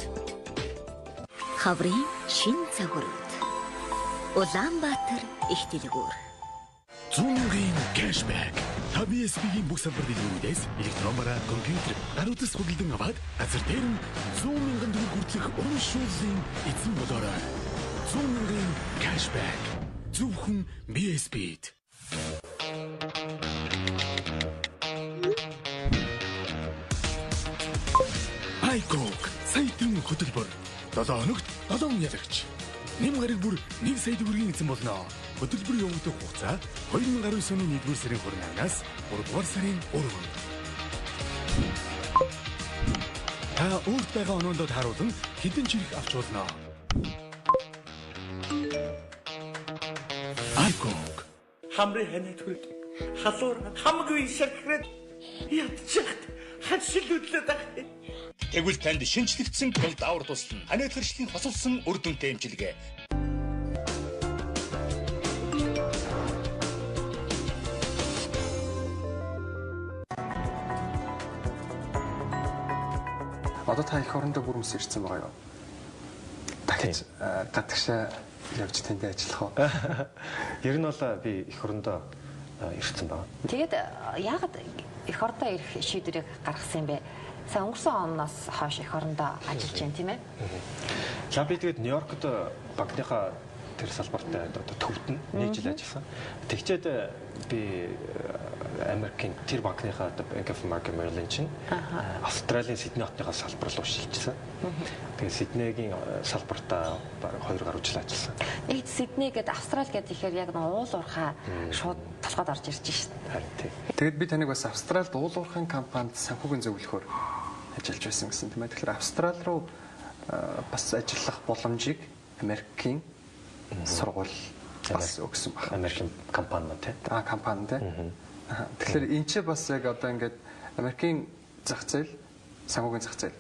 Speaker 6: Хаврын шин цагурууд. Улаанбаатар их дэлгүүр.
Speaker 5: 100,000 cashback. Та BSB-ийн бүх салбар дэлгүүрүүдээс электрон бараа, компьютер, гар утас худалдан аваад газар дээр нь 100,000 төгрөг хүртэлх урамшууллын эзэн болоорой. 100,000 cashback. Зөвхөн BSB-д. iCoke саятан хөтөлбөр. 7 хоногт 7 ялагч. Нэм гараг бүр 1 сая төгрөгийн эзэн болно. Хөтөлбөр явагдах хугацаа 2019 оны 1-р сарын 28-наас 3-р сарын 3-нд. Та өөрт байгаа оноондоо тааруулан хэдэн чирэх авч болно. iCoke
Speaker 7: хамрын ханаа төрөд халуур хамгүй шархраад ядчихт ханшил хөдлөөд ах.
Speaker 8: Тэгвэл танд шинжлэгдсэн Cold Hour туслана. Ханиад хэршлийн хосолсон үр дүнтэй эмчилгээ.
Speaker 3: Одоо та эх орондоо бүр мэс ирсэн байгаа юу? Дахиж гадагшаа явж тэнд ажиллах уу?
Speaker 2: Ер нь бол би эх орондоо ирсэн байна.
Speaker 1: Тэгээд яагаад эх орондоо ирэх шийдвэрийг гаргасан юм бэ? Сайн өнгөрсөн оноос хойш эх орондоо ажиллаж байна тийм ээ?
Speaker 2: За би тэгээд Нью-Йоркд банкныхаа тэр салбарт одоо төвд нь нэг жил ажилласан. Тэгчээд би Америкийн тэр банкныхаа Bank of America Merrill Lynch нь Австралийн Сидней хотныхаа салбар руу шилжсэн. Тэгээд Сиднейгийн салбартаа бараг 2 гаруй жил ажилласан.
Speaker 1: Нэг Сидней гэдэг Австрал гэдэг ихээр яг нэг уул уурхай шууд толгойд орж ирж шин.
Speaker 2: Харин тий.
Speaker 3: Тэгээд би таныг бас Австралид уул уурхайн компанид санхүүгийн зөвлөхөөр ажиллаж байсан гэсэн тийм ээ. Тэгэхээр Австрал руу бас ажиллах боломжийг Америкийн сургууль Бас өгсөн баг.
Speaker 2: Америкийн компани маань тий.
Speaker 3: Компани тий. Тэгэхээр энэ ч бас яг одоо ингээд Америкийн зах зээл, санхүүгийн зах зээл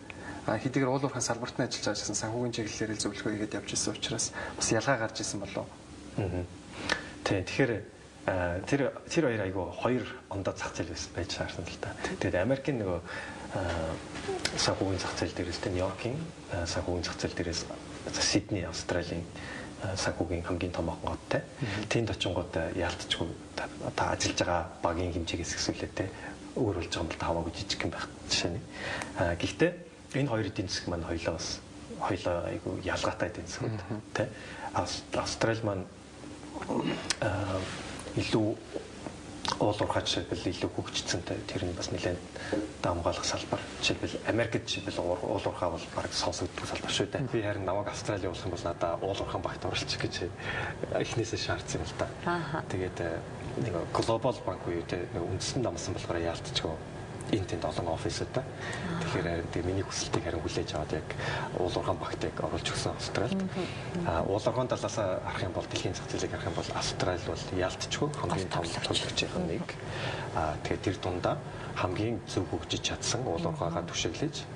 Speaker 3: хэдийгээр уул уурхайн салбарт нь ажиллаж байгаа гэсэн санхүүгийн чиглэлээр л зөвлөгөө хийгээд явж ирсэн учраас бас ялгаа гарч ирсэн болов уу?
Speaker 2: Тий, тэгэхээр тэр хоёр айгүй хоёр ондоо зах зээл байж харсан л та. Тэгээд Америкийн нөгөө санхүүгийн зах зээл дээрээс тэ Нью-Йоркийн санхүүгийн зах зээл дээрээс Сидней, Австралийн санхүүгийн хамгийн том хоттой. Тэнд очингууд яалтчгүй та ажиллаж байгаа багийн хэмжээгээс ихсүүлээ тэ өөр болж байгаа юм бол та хамаагүй жижиг юм байх жишээ нь. Гэхдээ энэ хоёр эдийн засаг маань хоёлоо бас хоёлоо айгүй ялгаатай эдийн засгууд тэ. Австрали маань илүү уул уурхай жишээлбэл илүү хөгжсөн тэр нь бас нэлээд дамгаалах салбар. Жишээлбэл Америкт жишээлбэл уул уурхай бол бараг сонсогддог салбар шүү дээ. Би харин намайг Австрали явуулах юм бол надаа уул уурхайн багт оруулчих гэж эхнээсээ шаардсан юм л та. Тэгээд нэг глобал банк буюу те нэг үндсэн дамсан болохоор яалтчгүй энэ тэнд олон офисууд та. Тэгэхээр харин тэг миний хүсэлтийг харин хүлээж аваад яг уул уурхайн багтыг оруулж өгсөн Австралид. Уул уурхайн талаас харах юм бол дэлхийн зах зээлийг харах юм бол Австрали бол яалтчгүй хамгийн том төлөгчийн нэг. Тэгээд тэр дундаа хамгийн зөв хөгжиж чадсан уул уурхайгаа түшиглэж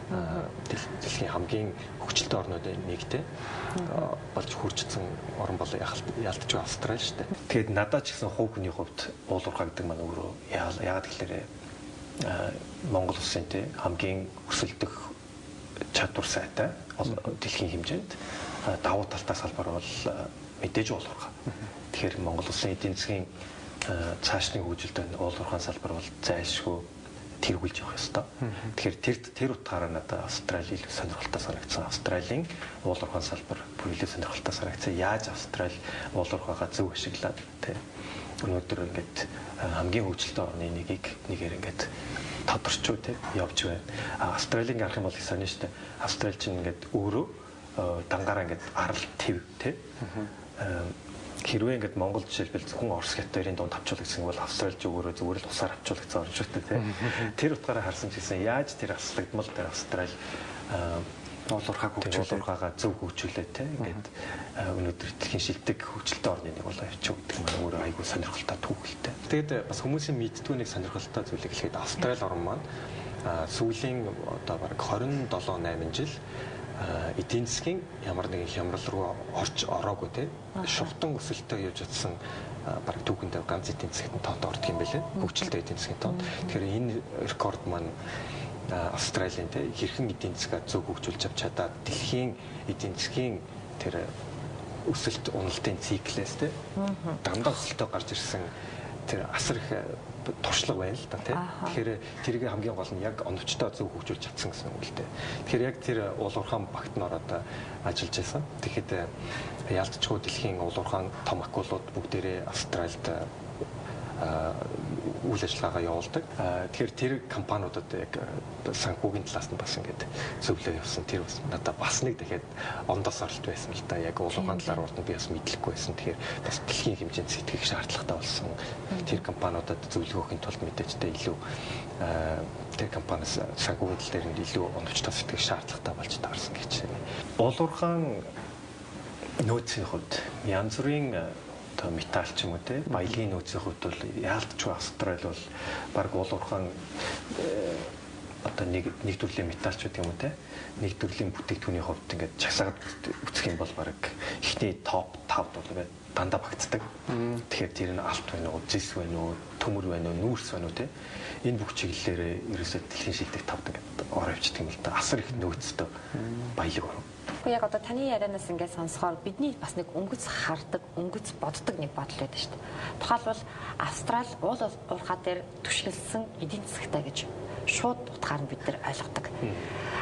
Speaker 2: дэлхийн хамгийн хөгжилтэй орнуудын нэгтэй болж хүрчсэн орн бол яалтчгүй Австрали шүү дээ. Тэгээд надад ч гэсэн хувь хүний хувьд уул уурхай гэдэг маань өөрөө яагаад гэхээр Монгол улсын тэ хамгийн өсөлдөх чадвар сайтай дэлхийн хэмжээнд давуу талтай салбар бол мэдээж уул уурхай. Тэгэхээр Монгол улсын эдийн засгийн цаашны хөгжилд уул уурхайн салбар бол зайлшгүй тэргүүлж явах ёстой. Тэгэхээр тэр утгаараа надад Австрали илүү сонирхолтой санагдсан. Австралийн уул уурхайн салбар бүр илүү сонирхолтой санагдсан. Яаж Австрали уул уурхайгаа зөв ашиглаад тэ өнөөдөр ингээд хамгийн хөгжилтэй орны нэгийг нэгээр ингээд тодорчуу тэ явж байна. Австралийн гарах юм бол их сонин шүү дээ. Австрали чинь ингээд өөрөө дангаараа ингээд арал төв тэ. Хэрвээ ингээд Монгол жишээлбэл зөвхөн Орос хятадын дунд авчуулагдсан бол Австрали ч өөрөө зүгээр л усаар авчуулагдсан орн шүү дээ тэ. Тэр утгаараа харсан ч гэсэн яаж тэр аслагдмал дээр Австрали уул уурхайг хөгжүүлээ, зөв хөгжүүлээ те. Ингээд өнөөдөр дэлхийн шилдэг хөгжилтэй орны нэг болоо явчих гэдэг маань өөрөө айгүй сонирхолтой түүхэлтэй. Тэгээд бас хүмүүсийн мэддгүй нэг сонирхолтой зүйлийг хэлэхэд Австрали орн маань сүүлийн одоо бараг 27 8 жил эдийн засгийн ямар нэгэн хямрал руу орж ороогүй те. Шугатан өсөлтөй явж чадсан бараг түүхэндээ ганц эдийн засагт тоонд ордог юм байлээ. Хөгжилтэй эдийн засгийн тоонд. Тэгэхээр энэ рекорд маань Австралийн те хэрхэн эдийн засгаа зөв хөгжүүлж авч чадаад дэлхийн эдийн засгийн тэр өсөлт уналтын циклээс те дандаа өсөлтөө гарч ирсэн тэр асар их туршлага байна л да тий. Тэгэхээр тэрийг хамгийн гол нь яг оновчтой зөв хөгжүүлж чадсан гэсэн үг л дээ. Тэгэхээр яг тэр уул уурхайн багт нь ороод ажиллаж байсан. Тэгэхэд яалтчгүй дэлхийн уул уурхайн том акулууд бүгдээрээ Австралид үйл ажиллагаагаа явуулдаг. Тэгэхээр тэр компаниудад яг санхүүгийн талаас нь бас ингээд зөвлөө явсан. Тэр бас надад бас нэг дахиад ондоос оролт байсан л да. Яг уул уурхайн талаар урд нь би бас мэдлэггүй байсан. Тэгэхээр бас дэлхийн хэмжээнд сэтгэх шаардлагатай болсон. Тэр компаниудад зөвлөгөө өгөхийн тулд мэдээж тэ илүү тэр компаниас санхүүгийн тал дээр нь илүү оновчтой сэтгэх шаардлагатай болж таарсан гэж байна. Уул уурхайн нөөцийн хувьд янз бүрийн металл ч юм уу те баялагын нөөцийн хувьд бол яалтчгүй Австрали бол баг уул уурхайн одоо нэг төрлийн металл ч гэдэг юм уу те нэг төрлийн бүтээгдэхүүний хувьд ингээд чагсаад үзэх юм бол баг эхний топ 5-д бол дандаа багтдаг. Тэгэхээр тэр нь алт байна уу, зэс байна уу, төмөр байна уу, нүүрс байна уу те энэ бүх чиглэлээр ерөөсөө дэлхийн шилдэг 5-д ингээд ороо явчихдаг юм л да. Асар их нөөцтэй баялаг орон.
Speaker 1: Гэхдээ яг одоо таны ярианаас ингээд сонсохоор бидний бас нэг өнгөц хардаг, өнгөц боддог нэг бодол байдаг шүү дээ. Тухайлбал Австрали уул уурхай дээр түшгэлсэн эдийн засагтай гэж шууд утгаар нь бид нар ойлгодог.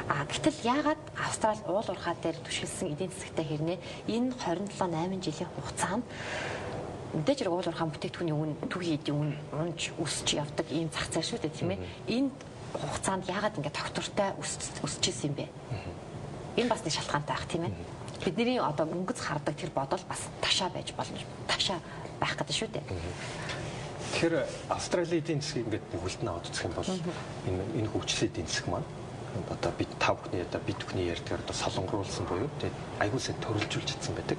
Speaker 1: Гэтэл яагаад Австрали уул уурхай дээр түшгэлсэн эдийн засагтай хэрнээ энэ 27 8 жилийн хугацаанд мэдээж хэрэг уул уурхайн бүтээгдэхүүний үн, түүхийн эдийн үн унж өсч явдаг ийм зах зээл шүү дээ, тийм ээ. Энэ хугацаанд яагаад ингээд тогтвортой өсөж исэн юм бэ? Энэ бас нэг шалтгаантай байх, тийм ээ. Бидний одоо өнгөц хардаг тэр бодол бас ташаа байж болно. Ташаа байх гэдэг шүү дээ.
Speaker 2: Тэгэхээр Австралийн эдийн засгийг ингээд бүхэлд нь аваад үзэх юм бол энэ хөгжлийн эдийн засаг маань Одоо бид та бүхний одоо бид бүхний ярьдгаар одоо солонгоруулсан буюу тэгээд айгуу сайн төрөлжүүлж чадсан байдаг.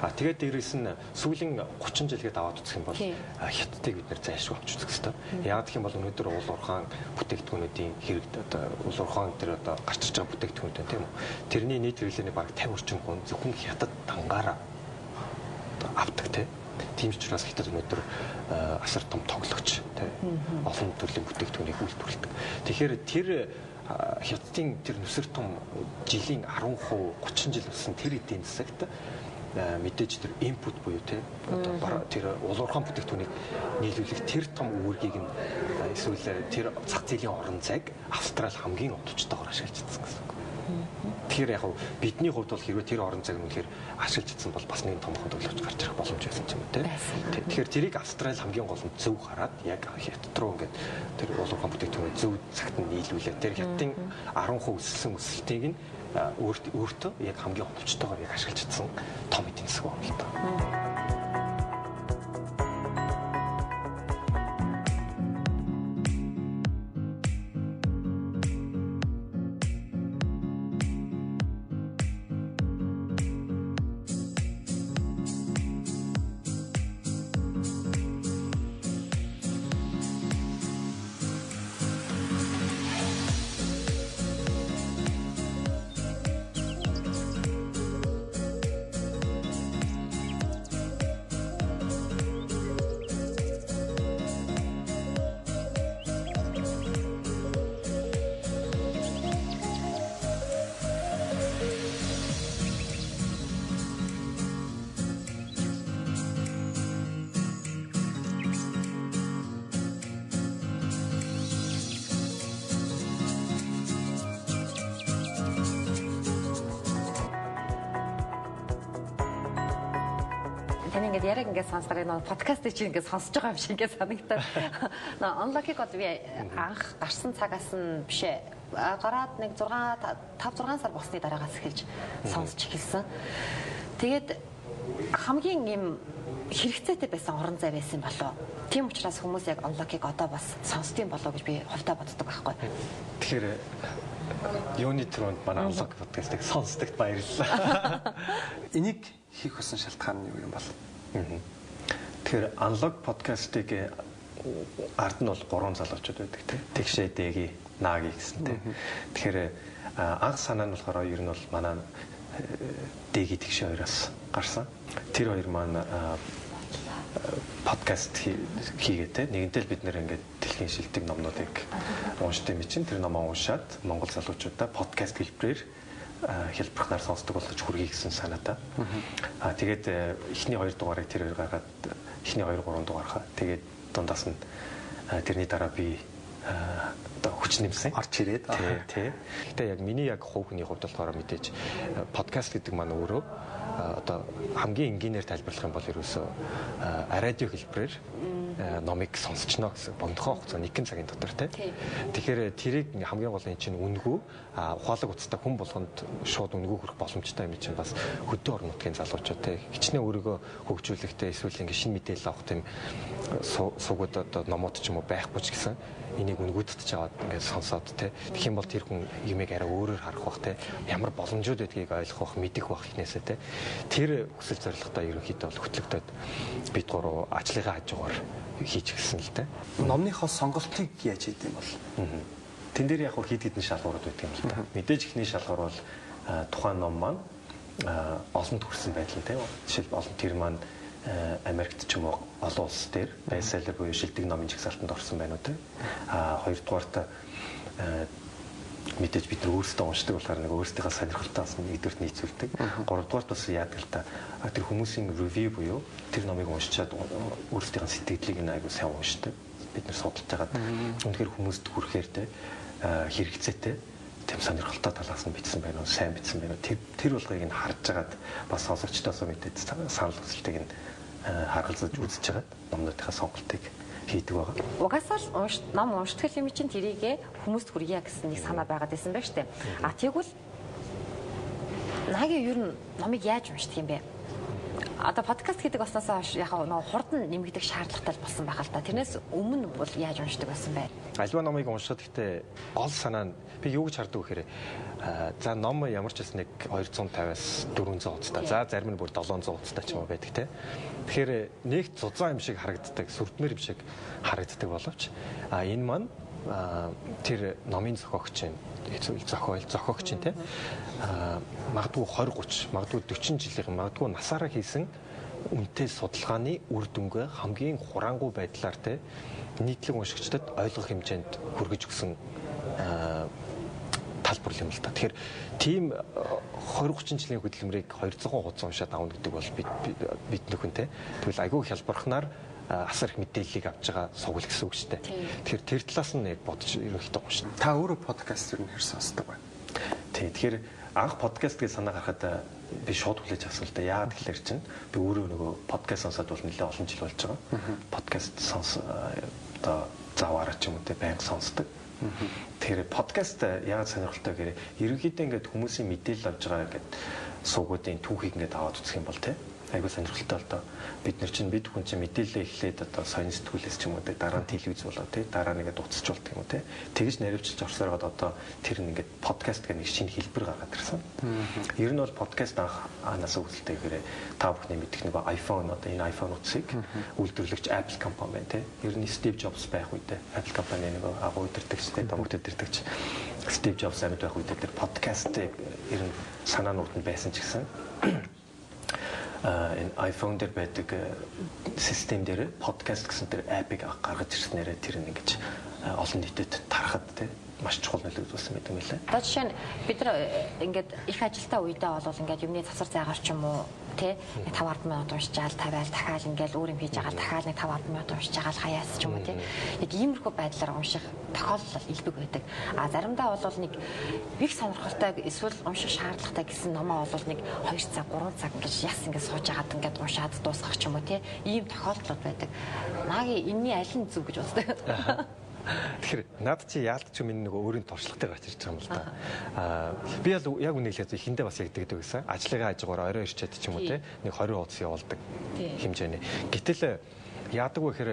Speaker 2: А тэгээд дээрээс нь сүүлийн 30 жилгээд аваад үзэх юм бол Хятадыг бид нэр зайлшгүй авч үзэх хэрэгтэй. Яг гэх юм бол өнөөдөр уул уурхаан бүтээгдэхүүнүүдийн хэрэгт одоо уул уурхаан дээр одоо гарч ирж байгаа бүтээгдэхүүнүүд тийм үү. Тэрний нийт хэрэглээний бараг 50 орчим хүн зөвхөн Хятад дангаараа одоо авдаг тийм. Тийм ч учраас Хятад өнөөдөр асар том тоглогч тийм олон төрлийн бүтээгдэхүүнийг үйлдвэрлэдэг. Тэгэхээр тэр Хятадын тэр нүсэр том жилийн 10%, 30 жил өссөн тэр эдийн засагт мэдээж тэр инпут буюу тийм одоо тэр уул уурхаан бүтээгдэхүүнийг нийлүүлэх тэр том үүргийг нь эсвэл тэр зах зээлийн орон зайг Австрали хамгийн оновчтойгоор ашиглаж чадсан гэсэн үг. Тэгэхээр яг бидний хувьд бол хэрвээ тэр орон зайг үнэхээр ашиглаж чадсан бол бас нэг томхон тоглогч гарч ирэх боломж байсан ч юм уу тийм. Тэгэхээр тэрийг Австрали хамгийн гол нь зөв хараад яг Хятад руу ингээд тэр уул уурхаан бүтээгдэхүүнээ зөв цагт нь нийлүүлээд тэр Хятадын 10% өсөлсөн өсөлтийг нь өөртөө яг хамгийн оновчтойгоор яг ашиглаж чадсан том эдийн засаг байна л да.
Speaker 1: Таны ингээд яриаг ингээд сонсохоор энэ подкастыг чинь ингээд сонсож байгаа юм шиг ингээд санагдаад. Нөө Unlock-ыг бол би анх гарсан цагаас нь биш ээ. Гараад нэг 6 5 6 сар болсны дараагаас эхэлж сонсч эхэлсэн. Тэгээд хамгийн юм хэрэгцээтэй байсан орон зай байсан болов. Тийм учраас хүмүүс яг Unlock-ыг одоо бас сонсдсон болов гэж би хувьдаа боддог байхгүй.
Speaker 2: Тэгэхээр юуны түрүүнд манай Unlock подкастыг сонсдогт баярлалаа.
Speaker 3: Энийг хийх хүссэн шалтгаан нь юу юм бол?
Speaker 2: Тэгэхээр Unlock подкастыг ард нь бол 3 залуучууд байдаг тийм. Тэгшээ, Дэги, Наги гэсэн тийм. Тэгэхээр анх санаа нь болохоор ер нь бол манай Дэги, Тэгшээ хоёроос гарсан. Тэр хоёр маань подкаст хийгээ те. Нэгэнтэл бид нэр ингээд дэлхийн шилдэг номнуудыг уншдаг юм чинь тэр номоо уншаад Монгол залуучуудаа подкаст хэлбэрээр хялбархнаар сонсдог болгож хүргэе гэсэн санаатай. Аа тэгээд эхний 2 дугаарыг тэр хоёр гаргаад эхний 2 3 дугаар хаа. Тэгээд дундаас нь тэрний дараа би одоо хүч нэмсэн.
Speaker 3: Орч ирээд.
Speaker 2: Тий. Гэтэ яг миний яг хувь хүний хувьд болохоор мэдээж подкаст гэдэг маань өөрөө одоо хамгийн энгийнээр тайлбарлах юм бол ерөөсөө радио хэлбэрээр номыг сонсчно гэсэн богинохоо хугацаа 1 цагийн дотор тий. Тэгэхээр тэрийг хамгийн гол нь чинь үнэгүй ухаалаг утастай хүн болгонд шууд үнэгүй хүрэх боломжтой юм чинь бас хөдөө орон нутгийн залуучууд тий. Хичнээн өөрийгөө хөгжүүлэхтэй эсвэл ингэ шинэ мэдээлэл авах тийм суугууд одоо номууд ч юм уу байхгүй ч гэсэн энийг үнэгүй татж аваад ингээд сонсоод тий. Тэгэх юм бол тэр хүн юмыг арай өөрөөр харах бах тий. Ямар боломжууд байдгийг ойлгох бах, мэдэх бах ихнээсээ тий. Тэр хүсэл зорилготой ерөнхийдөө бол хөтлөгдөд бид гурав ажлынхаа хажуугаар хийж гисэн л дээ.
Speaker 3: Номныхоо сонголтыг яаж хийд юм бол?
Speaker 2: Тэн дээр яг хид хідэн шалгуурууд байдаг юм л да. Мэдээж ихний шалгуур бол тухайн ном маань олонд хүрсэн байдал нь тийм. Жишээлбэл олон тэр маань Америкт ч юм уу олон улс дээр bestseller буюу шилдэг номын жагсаалтанд орсон байна уу те. А хоёрдугаарт мэдээж бид нар өөрсдөө уншдаг болохоор нэг өөрсдийнхээ сонирхолтой бас нэгдүгürt нийцүүлдэг. Гуравдугаарт бас яадаг л та тэр хүмүүсийн review буюу тэр номыг уншичаад өөрсдийнхээ сэтгэлийг нь айгуу сайн уншдаг. Бид нар судалж хагаад үнэхээр хүмүүст хүрэхээр те хэрэгцээтэй тийм сонирхолтой талаас нь бичсэн байна уу, сайн бичсэн байна уу. Тэр болгыг нь харж агаад бас сонсогчдоосоо мэдээж санал хүсэлтийг нь харгалзаж үзэж хагаад номнуудынхаа сонголтыг хийдэг байгаа.
Speaker 1: Угаасаа л ном уншдаг юм чинь тэрийгэ хүмүүст хүргье гэсэн нэг санаа байгаад байсан байх штэ. А тэгвэл Наги ер нь номыг яаж уншдаг юм бэ? Одоо подкаст гэдэг болсноос хойш яг нөгөө хурдан нэмэгдэх шаардлагатай болсон байх л та. Тэрнээс өмнө бол яаж уншдаг байсан бэ?
Speaker 2: Альва номыг уншихад гэхдээ гол санаа нь би юу гэж хардаг вэ гэхээр за ном ямар ч байсан нэг 250-аас 400 хуудастай. За зарим нь бүр 700 хуудастай ч юм уу байдаг те. Тэгэхээр нэг зузаан юм шиг харагддаг, сүрдмэр юм шиг харагддаг боловч энэ маань тэр номын зохиогч юм эсвэл зохиогч юм те. Магадгүй 20 30, магадгүй 40 жилийн, магадгүй насаараа хийсэн үнэтэй судалгааны үр дүнгээ хамгийн хураангуй байдлаар те нийтлэг уншигчдад ойлгох хэмжээнд хүргэж өгсөн талбар юм л та. Тэгэхээр тийм 20 30 жилийн хөдөлмөрийг 200 хуудас уншаад авна гэдэг бол бид нөхөн те. Тэгвэл айгүй хялбархнаар асар их мэдээллийг авч байгаа сугал гэсэн үг шүү дээ. Тэгэхээр тэр талаас нь яг бодож ерөнхийдөө уншина.
Speaker 3: Та өөрөө подкаст юу нэр сонсдог вэ?
Speaker 2: Тий. Тэгэхээр анх подкаст гэж санаа гаргахад би шууд хүлээж авсан л да. Яагаад гэхээр чинь би өөрөө нөгөө подкаст сонсоод бол нэлээд олон жил болж байгаа. Подкаст сонс одоо заваараа ч юм уу те байнга сонсдог. Тэгэхээр подкаст яагаад сонирхолтой гэхээр ерөнхийдөө ингээд хүмүүсийн мэдээлэл авч байгаа ингээд суугуудын түүхийг ингээд аваад үзэх юм бол те айгүй сонирхолтой л доо. Бид нар чинь бид хүн чинь мэдээлэлээ эхлээд одоо соён сэтгүүлээс ч юм уу те дараа нь телевиз болоо те дараа нь ингээд утасч болдог юм уу те. Тэгж наривчилж орсоор одоо тэр нь ингээд подкаст гэх нэг шинэ хэлбэр гаргаад ирсэн. Ер нь бол подкаст анх анаас үүдэлтэй гэхээр та бүхний мэдэх нэг iPhone одоо энэ iPhone утсыг үйлдвэрлэгч Apple компани байна те. Ер нь Steve Jobs байх үедээ Apple компани нэг агуу удирдагч те домогт удирдагч Steve Jobs амьд байх үедээ тэр подкастыг ер нь санаанууд нь байсан ч гэсэн энэ iPhone дээр байдаг систем дээр подкаст гэсэн тэр апыг гаргаж ирснээрээ тэр нь ингэж олон нийтэд тарахад те маш чухал нөлөө үзүүлсэн гэдэг юм лээ.
Speaker 1: Одоо жишээ нь бид нар ингээд их ажилтаа үедээ бол ингээд юмны завсар зайгаар ч юм уу те 5 10 минут уншичаал тавиал дахиад ингээд өөр юм хийж байгаа дахиад нэг 5 10 минут уншичаал хаяас ч юм уу те. Яг иймэрхүү байдлаар унших тохиолдол илбэг байдаг. А заримдаа бол нэг их сонирхолтой эсвэл унших шаардлагатай гэсэн номоо бол нэг 2 цаг 3 цаг ингээд яс ингээд сууж агаад ингээд уншаад дуусгах ч юм уу те. Ийм тохиолдлууд байдаг. Наагийн энэний аль нь зөв гэж боддог.
Speaker 2: Тэгэхээр над чи яалт ч юм энэ нөгөө өөрийн туршлагатай гарч ирж байгаа юм л да. Би яг үнэ хэлээд эхэндээ бас яг тэгдэг гэсэн. Ажлынхаа хажуугаар орой ирчээд ч юм уу те нэг 20 хуудас явуулдаг хэмжээний. Гэтэл яадаг вэ гэхээр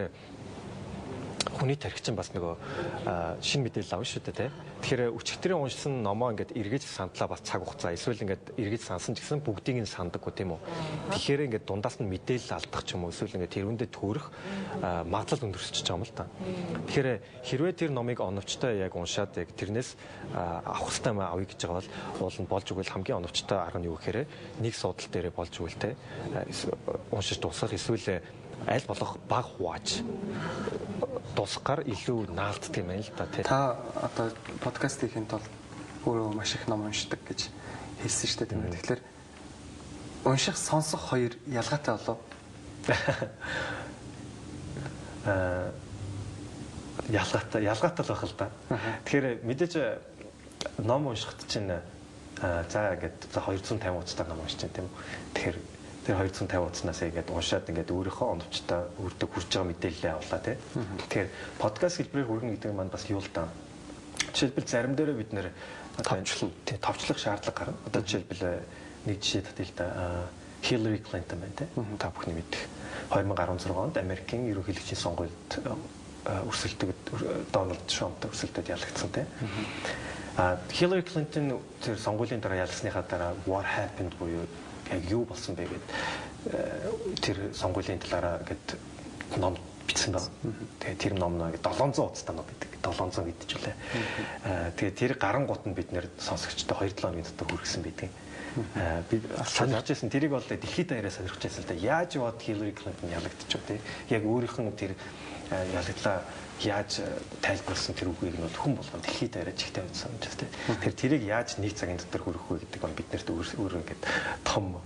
Speaker 2: хүний тархи чинь бас нөгөө шинэ мэдээлэл авна шүү дээ те. Тэгэхээр өчигдрийн уншсан номоо ингээд эргэж сандлаа бас цаг хугацаа эсвэл ингээд эргэж сансан ч гэсэн бүгдийг нь сандаггүй тийм үү. Тэгэхээр ингээд дундаас нь мэдээлэл алдах ч юм уу эсвэл ингээд тэрүүндээ төөрөх магадлал өндөрсөж байгаа юм л та. Тэгэхээр хэрвээ тэр номыг оновчтой яг уншаад яг тэрнээс авах хэрэгтэй юм авъя гэж байгаа бол уул нь болж өгвөл хамгийн оновчтой арга нь юу гэхээр нэг суудал дээрээ болж өгвөл те уншиж дуусгах эсвэл аль болох баг хувааж дуусгаар илүү наалддаг юм байна л да тий.
Speaker 3: Та одоо подкаст хийхин тулд өөрөө маш их ном уншдаг гэж хэлсэн шүү дээ тийм ээ. Тэгэхээр унших, сонсох хоёр ялгаатай болов?
Speaker 2: Ялгаатай л байх л да. Тэгэхээр мэдээж ном уншихад чинь за ингээд за 250 хуудастай ном уншиж байна тийм үү. Тэгэхээр тэр 250 хуудаснаас ингээд уншаад ингээд өөрийнхөө оновчтой өөртөө хүрч байгаа мэдээлэлээ авлаа тий. Тэгэхээр подкаст хэлбэрээр хүргэнэ гэдэг нь маань бас юу л даа. Жишээлбэл зарим дээрээ бид нэр товчлох шаардлага гарна. Одоо жишээлбэл нэг жишээ татъя л да. Хиллари Клинтон байна тий. Та бүхний мэдэх. 2016 онд Америкийн ерөнхийлөгчийн сонгуульд өрсөлдөг Дональд Трамптай өрсөлдөд ялагдсан тий. Хиллари Клинтон тэр сонгуулийн дараа ялсныхаа дараа what happened буюу яг юу болсон бэ гэд тэр сонгуулийн талаараа гэд ном бичсэн байна. Тэгээ тэр ном нэг 700 хуудастай ном байдаг. 700 гэдэг ч үлээ. Тэгээ тэр гарангуут нь бид нэр сонсогчдод 2-7 хоногийн дотор хүргэсэн байдаг. Би сонирхож байсан. Тэрийг бол дэлхийд даяараа сонирхож байсан л да. Яаж яваад Хиллари Клинтон ялагдчихв те. Яг өөрийнх нь тэр ялагдлаа яаж тайлбарласан тэр үгийг нь бол хүн болгон дэлхийд даяараа чигтэй байсан юм чинь те. Тэр тэрийг яаж нэг цагийн дотор хүргэх вэ гэдэг нь биднэрт өөр ингээд том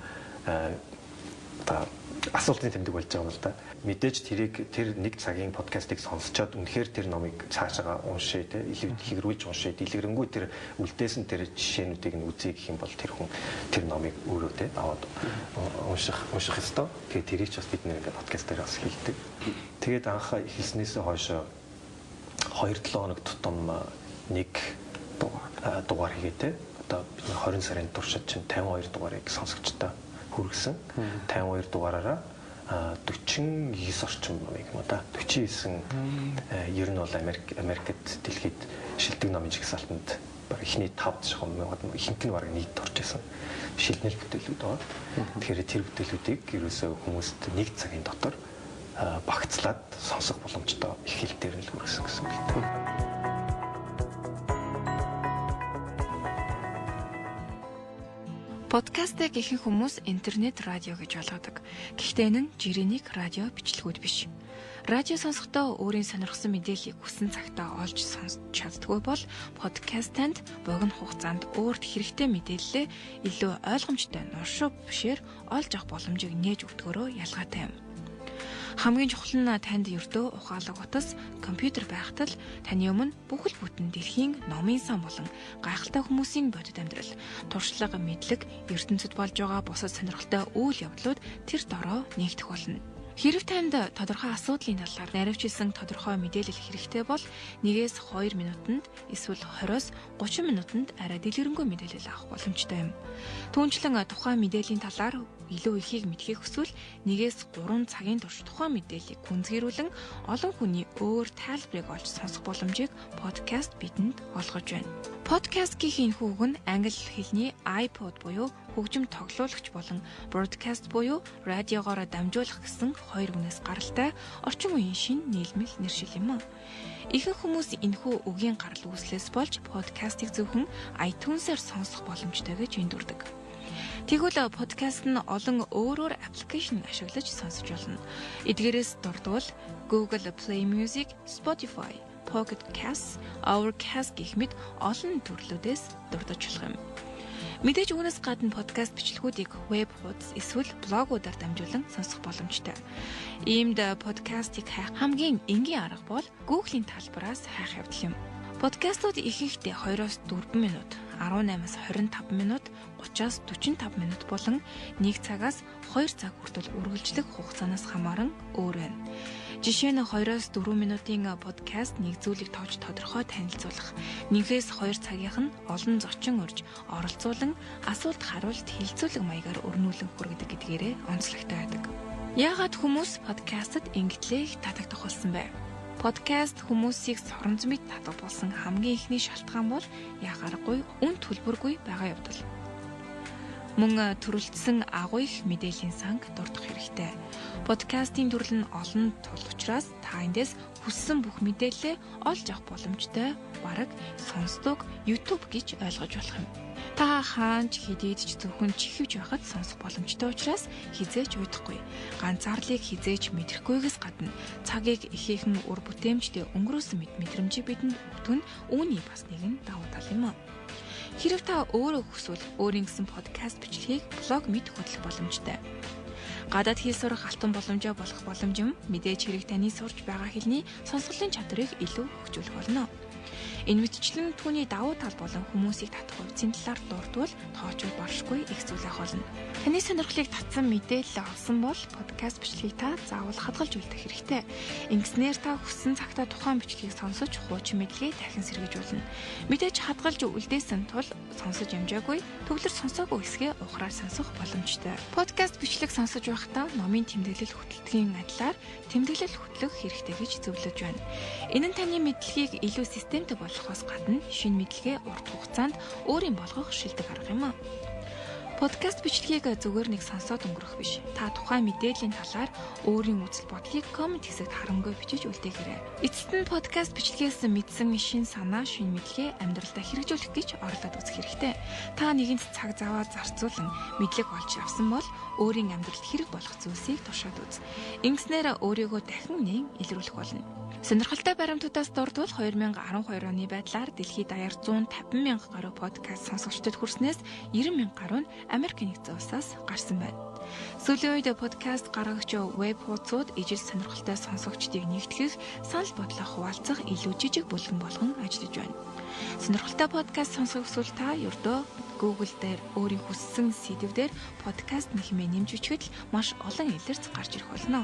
Speaker 2: одоо асуултын тэмдэг болж байгаа юм л да. Мэдээж тэрийг тэр нэг цагийн подкастыг сонсчоод үнэхээр тэр номыг цаашаага уншъя те, илүү дэлгэрүүлж уншъя, дэлгэрэнгүй тэр үлдээсэн тэр жишээнүүдийг нь үзье гэх юм бол тэр хүн тэр номыг өөрөө те аваад унших ёстой. Тэгээд тэрийг ч бас бид нэр ингээд подкаст дээр бас хэлдэг. Тэгээд анх эхэлснээс хойш 2-7 хоног тутам нэг дугаар хийгээ те. Одоо бид 20 сарын туршид чинь 52 дугаарыг сонсогчтой хүргэсэн. 52 дугаараараа 49 орчим номыг юм уу да. 49 ер нь бол Америкт дэлхийд шилдэг номын жагсаалтанд баг эхний 5 шахам ихэнх нь баг нийт орж исэн шилнэл бүтээлүүд байгаа. Тэгэхээр тэр бүтээлүүдийг ерөөсөө хүмүүст нэг цагийн дотор багцлаад сонсох боломжтой их хэл дээр нь л хүргэсэн гэсэн үг л дээ.
Speaker 4: Подкастыг ихэнх хүмүүс интернет радио гэж ойлгодог. Гэхдээ энэ нь жирээнийг радио бичлэгүүд биш. Радио сонсохдоо өөрийн сонирхсан мэдээллийг хүссэн цагтаа олж сонсч чаддаггүй бол подкаст танд богино хугацаанд өөрт хэрэгтэй мэдээллээ илүү ойлгомжтой нуршуу бишээр олж авах боломжийг нээж өгдөгөөрөө ялгаатай юм. Хамгийн чухал нь танд ердөө ухаалаг утас, компьютер байхад л таны өмнө бүхэл бүтэн дэлхийн номын сан болон гайхалтай хүмүүсийн бодит амьдрал, туршлага, мэдлэг, ертөнцид болж байгаа бусад сонирхолтой үйл явдлууд тэр дороо нэгдэх болно. Хэрв танд тодорхой асуудлын талаар наривчилсан тодорхой мэдээлэл хэрэгтэй бол 1-ээс 2 минутанд эсвэл 20-оос 30 минутанд арай дэлгэрэнгүй мэдээлэл авах боломжтой юм. Түүнчлэн тухайн мэдээллийн талаар илүү ихийг мэдэхийг хүсвэл 1-ээс 3 цагийн турш тухайн мэдээллийг гүнзгийрүүлэн олон хүний өөр тайлбарыг олж сонсох боломжийг подкаст бидэнд олгож байна. Подкаст гэх энэхүү үг нь англи хэлний iPod буюу хөгжим тоглуулагч болон broadcast буюу радиогоороо дамжуулах гэсэн хоёр үгнээс гаралтай орчин үеийн шинэ нийлмэл нэршил юм а. Ихэнх хүмүүс энэхүү үгийн гарал үүслээс болж подкастыг зөвхөн iTunes-аар сонсох боломжтой гэж эндүрдэг. Тэгвэл подкаст нь олон өөр өөр аппликейшн ашиглаж сонсож болно. Эдгээрээс дурдвал Google Play Music, Spotify, Pocket Casts, Overcast гэх мэт олон төрлүүдээс дурдаж болох юм. Мэдээж үүнээс гадна подкаст бичлэгүүдийг веб хуудас эсвэл блогуудаар дамжуулан сонсох боломжтой. Иймд подкастыг хайх хамгийн энгийн арга бол Google-ийн талбараас хайх явдал юм. Подкастууд ихэнхдээ 2-оос 4 минут, 18-аас 25 минут, 30-аас 45 минут болон 1 цагаас 2 цаг хүртэл үргэлжлэх хугацаанаас хамааран өөр байна. Жишээ нь 2-оос 4 минутын подкаст нэг зүйлийг товч тодорхой танилцуулах, 1-ээс 2 цагийнх нь олон зочин урьж оролцуулан асуулт хариулт хилцүүлэг маягаар өрнүүлэн хүргэдэг гэдгээрээ онцлогтой байдаг. Яагаад хүмүүс подкастт ингэтлээ их татагдах болсон бэ? Подкаст хүмүүсийг соронзмыг татах болсон хамгийн эхний шалтгаан бол яагаргүй үн төлбөргүй байгаа явдал. Мөн төрөлдсөн агуу их мэдээллийн санг дурдах хэрэгтэй. Подкастын төрөл нь олон тул учраас та эндээс хүссэн бүх мэдээллээ олж авах боломжтой бараг сонсдог YouTube гэж ойлгож болох юм. Та хаанч хэдийд ч зөвхөн чихвж байхад сонсох боломжтой учраас хизээч уйдахгүй. Ганцаарлыг хизээч мэдрэхгүйгээс гадна цагийг ихээхэн ур бүтээмжтэй өнгөрөөсөн мэт мэдрэмжийг бидэнд өгдөг нь үүний бас нэгэн давуу тал юм а. Хэрв та өөрөө хүсвэл өөрийн гэсэн подкаст бичлэгийг блог мэт хөтлөх боломжтой. Гадаад хэл сурах алтан боломжоо болох боломж юм. Мэдээж хэрэг таны сурч байгаа хэлний сонсголын чадварыг илүү хөгжүүлэх болно. Энэ мэтчлэн түүний давуу тал болон хүмүүсийг татах хувьцын талаар дурдвал тоочвол баршгүй их зүйл авах болно. Таны сонирхлыг татсан мэдээлэл авсан бол подкаст бичлэгийг та заавал хадгалж үлдэх хэрэгтэй. Ингэснээр та хүссэн цагтаа тухайн бичлэгийг сонсож хуучин мэдлэгээ дахин сэргийж болно. Мэдээж хадгалж үлдээсэн тул сонсож амжаагүй төвлөр сонсоогүй хэсгээ ухраар сонсох боломжтой. Подкаст бичлэг сонсож байхдаа номын тэмдэглэл хөтэлдгийн адилаар тэмдэглэл хөтлөх хэрэгтэй гэж зөвлөж байна. Энэ нь таны мэдлэгийг илүү системтэй болгохоос гадна шинэ мэдлэгээ урт хугацаанд өөрийн болгох шилдэг арга юм а. Подкаст бичлэгийг зүгээр нэг сонсоод өнгөрөх биш. Та тухайн мэдээллийн талаар өөрийн үзэл бодлыг коммент хэсэгт харамгүй бичиж үлдээгээрэй. Эцэст нь подкаст бичлэгээс мэдсэн шинэ санаа, шинэ мэдлэгээ амьдралдаа хэрэгжүүлэх гэж оролдоод үзэх хэрэгтэй. Та нэгэнт цаг заваа зарцуулан мэдлэг олж авсан бол өөрийн амьдралд хэрэг болох зүйлсийг туршаад үз. Ингэснээр өөрийгөө дахин нээн илрүүлэх болно. Сонирхолтой баримтуудаас дурдвал 2012 оны байдлаар дэлхийд даяар 150 мянга гаруй подкаст сонсогчдод хүрснээс 90 мянга гаруй нь Америк нэгдсэн улсаас гарсан байна. Сүүлийн үед подкаст гаргагч веб хуудсууд ижил сонирхолтой сонсогчдыг нэгтгэх, санал бодлоо хуваалцах илүү жижиг бүлгэн болгон ажиллаж байна. Сонирхолтой подкаст сонсох хүсвэл та ердөө Google дээр өөрийн хүссэн сэдэв дээр подкаст хэмээн нэмж бичгээд л маш олон илэрч гарч ирэх болно.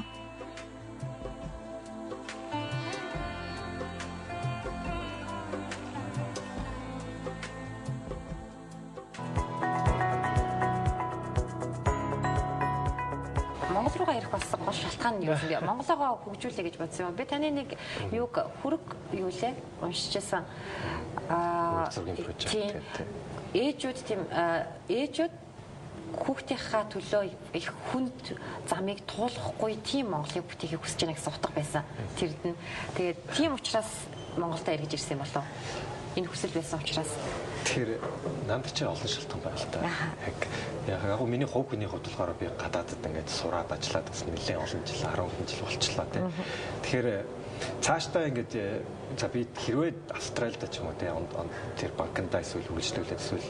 Speaker 1: ирэх болсон гол шалтгаан нь юу вэ? Монголоогоо хөгжүүлэе гэж бодсон юм. Би таны нэг юуг хөрөг юу лээ уншижсэн.
Speaker 2: Зургийн прожект гэдэг.
Speaker 1: Ээжүүд тийм ээжүүд хүүхдийнхаа төлөө их хүнд замыг туулахгүй тийм Монголыг бүтээхийг хүсэж байна гэсэн утга байсан. Тэрд нь. Тэгээд тийм учраас Монголдо эргэж ирсэн юм болов уу? Энэ хүсэл байсан учраас.
Speaker 2: Тэгэхээр надад чи олон шалтгаан байна л та. Яг яг миний хувь хүний хувьд болохоор би гадаадд ингээд сураад ажиллаад бас нэлээд олон жил 10 хэдэн жил болчихлоо тий. Тэгэхээр цаашдаа ингээд за би хэрвээ Австралид ч юм уу тий тэр банкндаа эсвэл хөгжлүүлээд эсвэл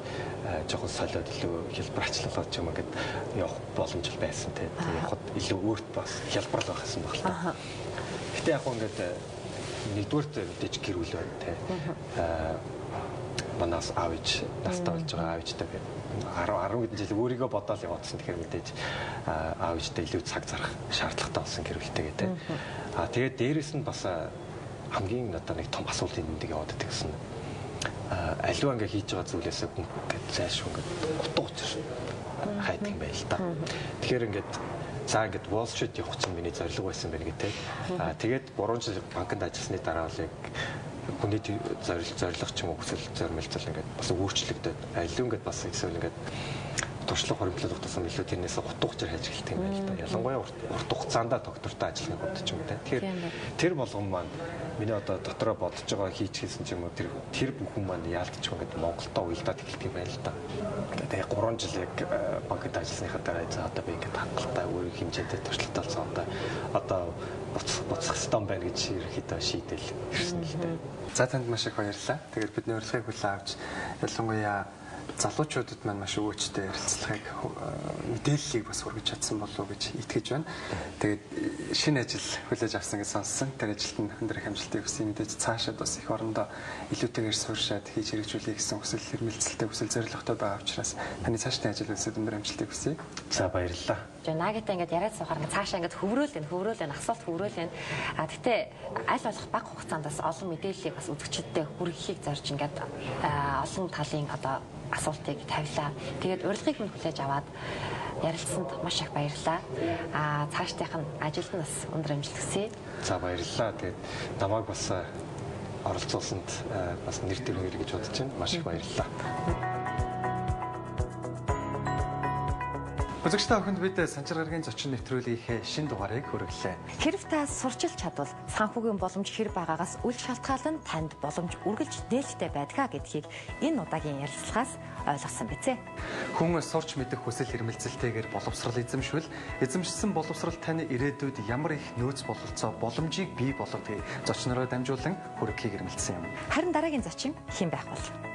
Speaker 2: жоохон солиод илүү хялбар ачлалаад ч юм ингээд явах боломж байсан тий. Явахад илүү өөрт бас хялбар л байх гэсэн баг л та. Гэтэ яг ингээд нэгдүгээрт мэдээж гэр бүл байна тий. Манаас аав ээж настай болж байгаа аав ээжтэй би 10 хэдэн жил өөрийгөө бодоол яваадсан. Тэгэхээр мэдээж аав ээжтэй илүү цаг зарах шаардлагатай болсон гэр бүлтэйгээ тий. Аа тэгээд дээрэс нь бас хамгийн надад нэг том асуултын энд яваад байдаг гэсэн. Аливаа ингээ хийж байгаа зүйлээсээ хүн ингээд зайлшгүй ингээд утга учир хайдаг юм байл та. Тэгэхээр ингээд за ингээд Wall Street явах чинь миний зорилго байсан байна гэх тээ. Аа тэгээд 3 жил банкнд ажилласны дараа л яг хүний зорилго ч юм уу хүсэл зоримолцол ингээд бас өөрчлөгдөд алив ингээд бас эсвэл ингээд туршлага хоримтлал утассан илүү тэрнээс утга учир хайж эхэлдэг юм байна л да. Ялангуяа урт хугацаанд доктортой ажиллахын хувьд ч юм уу те. Тэгэхээр тэр болгон маань миний одоо дотроо бодож байгаа хийж хийсэн ч юм уу тэр бүхэн маань яалтч ингээд Монголдо уялдаад эхэлдэг юм байна л да. Тэгээ 3 жил яг банкнд ажилласныхаа дараа за одоо би ингээд хангалттай өөр хэмжээтэй туршлагатай болсон одоо буцах ёстой юм байна гэж ерөнхийдөө шийдэл ирсэн л дээ.
Speaker 3: За танд маш их баярлалаа. Тэгээд бидний урилгыг хүлээн авч ялангуяа залуучуудад маань маш өгөөчтэй ярилцлагыг мэдээллийг бас хүргэж чадсан болов уу гэж итгэж байна. Тэгээд шинэ ажил хүлээж авсан гэж сонссон. Тэр ажилд нь өндөр их амжилтыг хүсье. Мэдээж цаашаад бас их орондоо илүүтэйгээр сууршаад хийж хэрэгжүүлэе гэсэн хүсэл эрмэлзэлтэй хүсэл зорилготой байгаа учраас таны цаашдын ажил үйлсэд өндөр амжилтыг хүсье.
Speaker 2: За баярлалаа.
Speaker 1: Нагитай ингээд яриад суухаар ингээд цаашаа ингээд хөврөөл байна, асуулт хөврөөл байна. А тэгтээ аль болох бага хугацаанд бас олон мэдээллийг бас үзэгчдэд хүргэхийг зорж ингээд олон талын одоо асуултыг тавилаа. Тэгээд урилгыг минь хүлээж аваад ярилцсанд маш их баярлалаа. А цаашдынх нь ажилд нь бас өндөр амжилт хүсье.
Speaker 2: За баярлалаа. Тэгээд намайг бас оролцуулсанд бас нэр төрөөр гэж бодож байна. Маш их баярлалаа.
Speaker 3: Үзэгч та бүхэнд бид Санчир гарагийн зочин нэвтрүүлгийнхээ шинэ дугаарыг хүргэлээ.
Speaker 1: Хэрв та сурчилж чадвал санхүүгийн боломж хэр байгаагаас үл шалтгаалan танд боломж үргэлж нээлттэй байдгаа гэдгийг энэ удаагийн ярилцлагаас ойлгосон биз ээ.
Speaker 3: Хүн сурч мэдэх хүсэл эрмэлзэлтэйгээр боловсрал эзэмшвэл эзэмшсэн боловсрал таны ирээдүйд ямар их нөөц бололцоо боломжийг бий болгодгийг зочнороо дамжуулан хүргэхийг эрмэлзсэн юм.
Speaker 1: Харин дараагийн зочин хэн байх бол?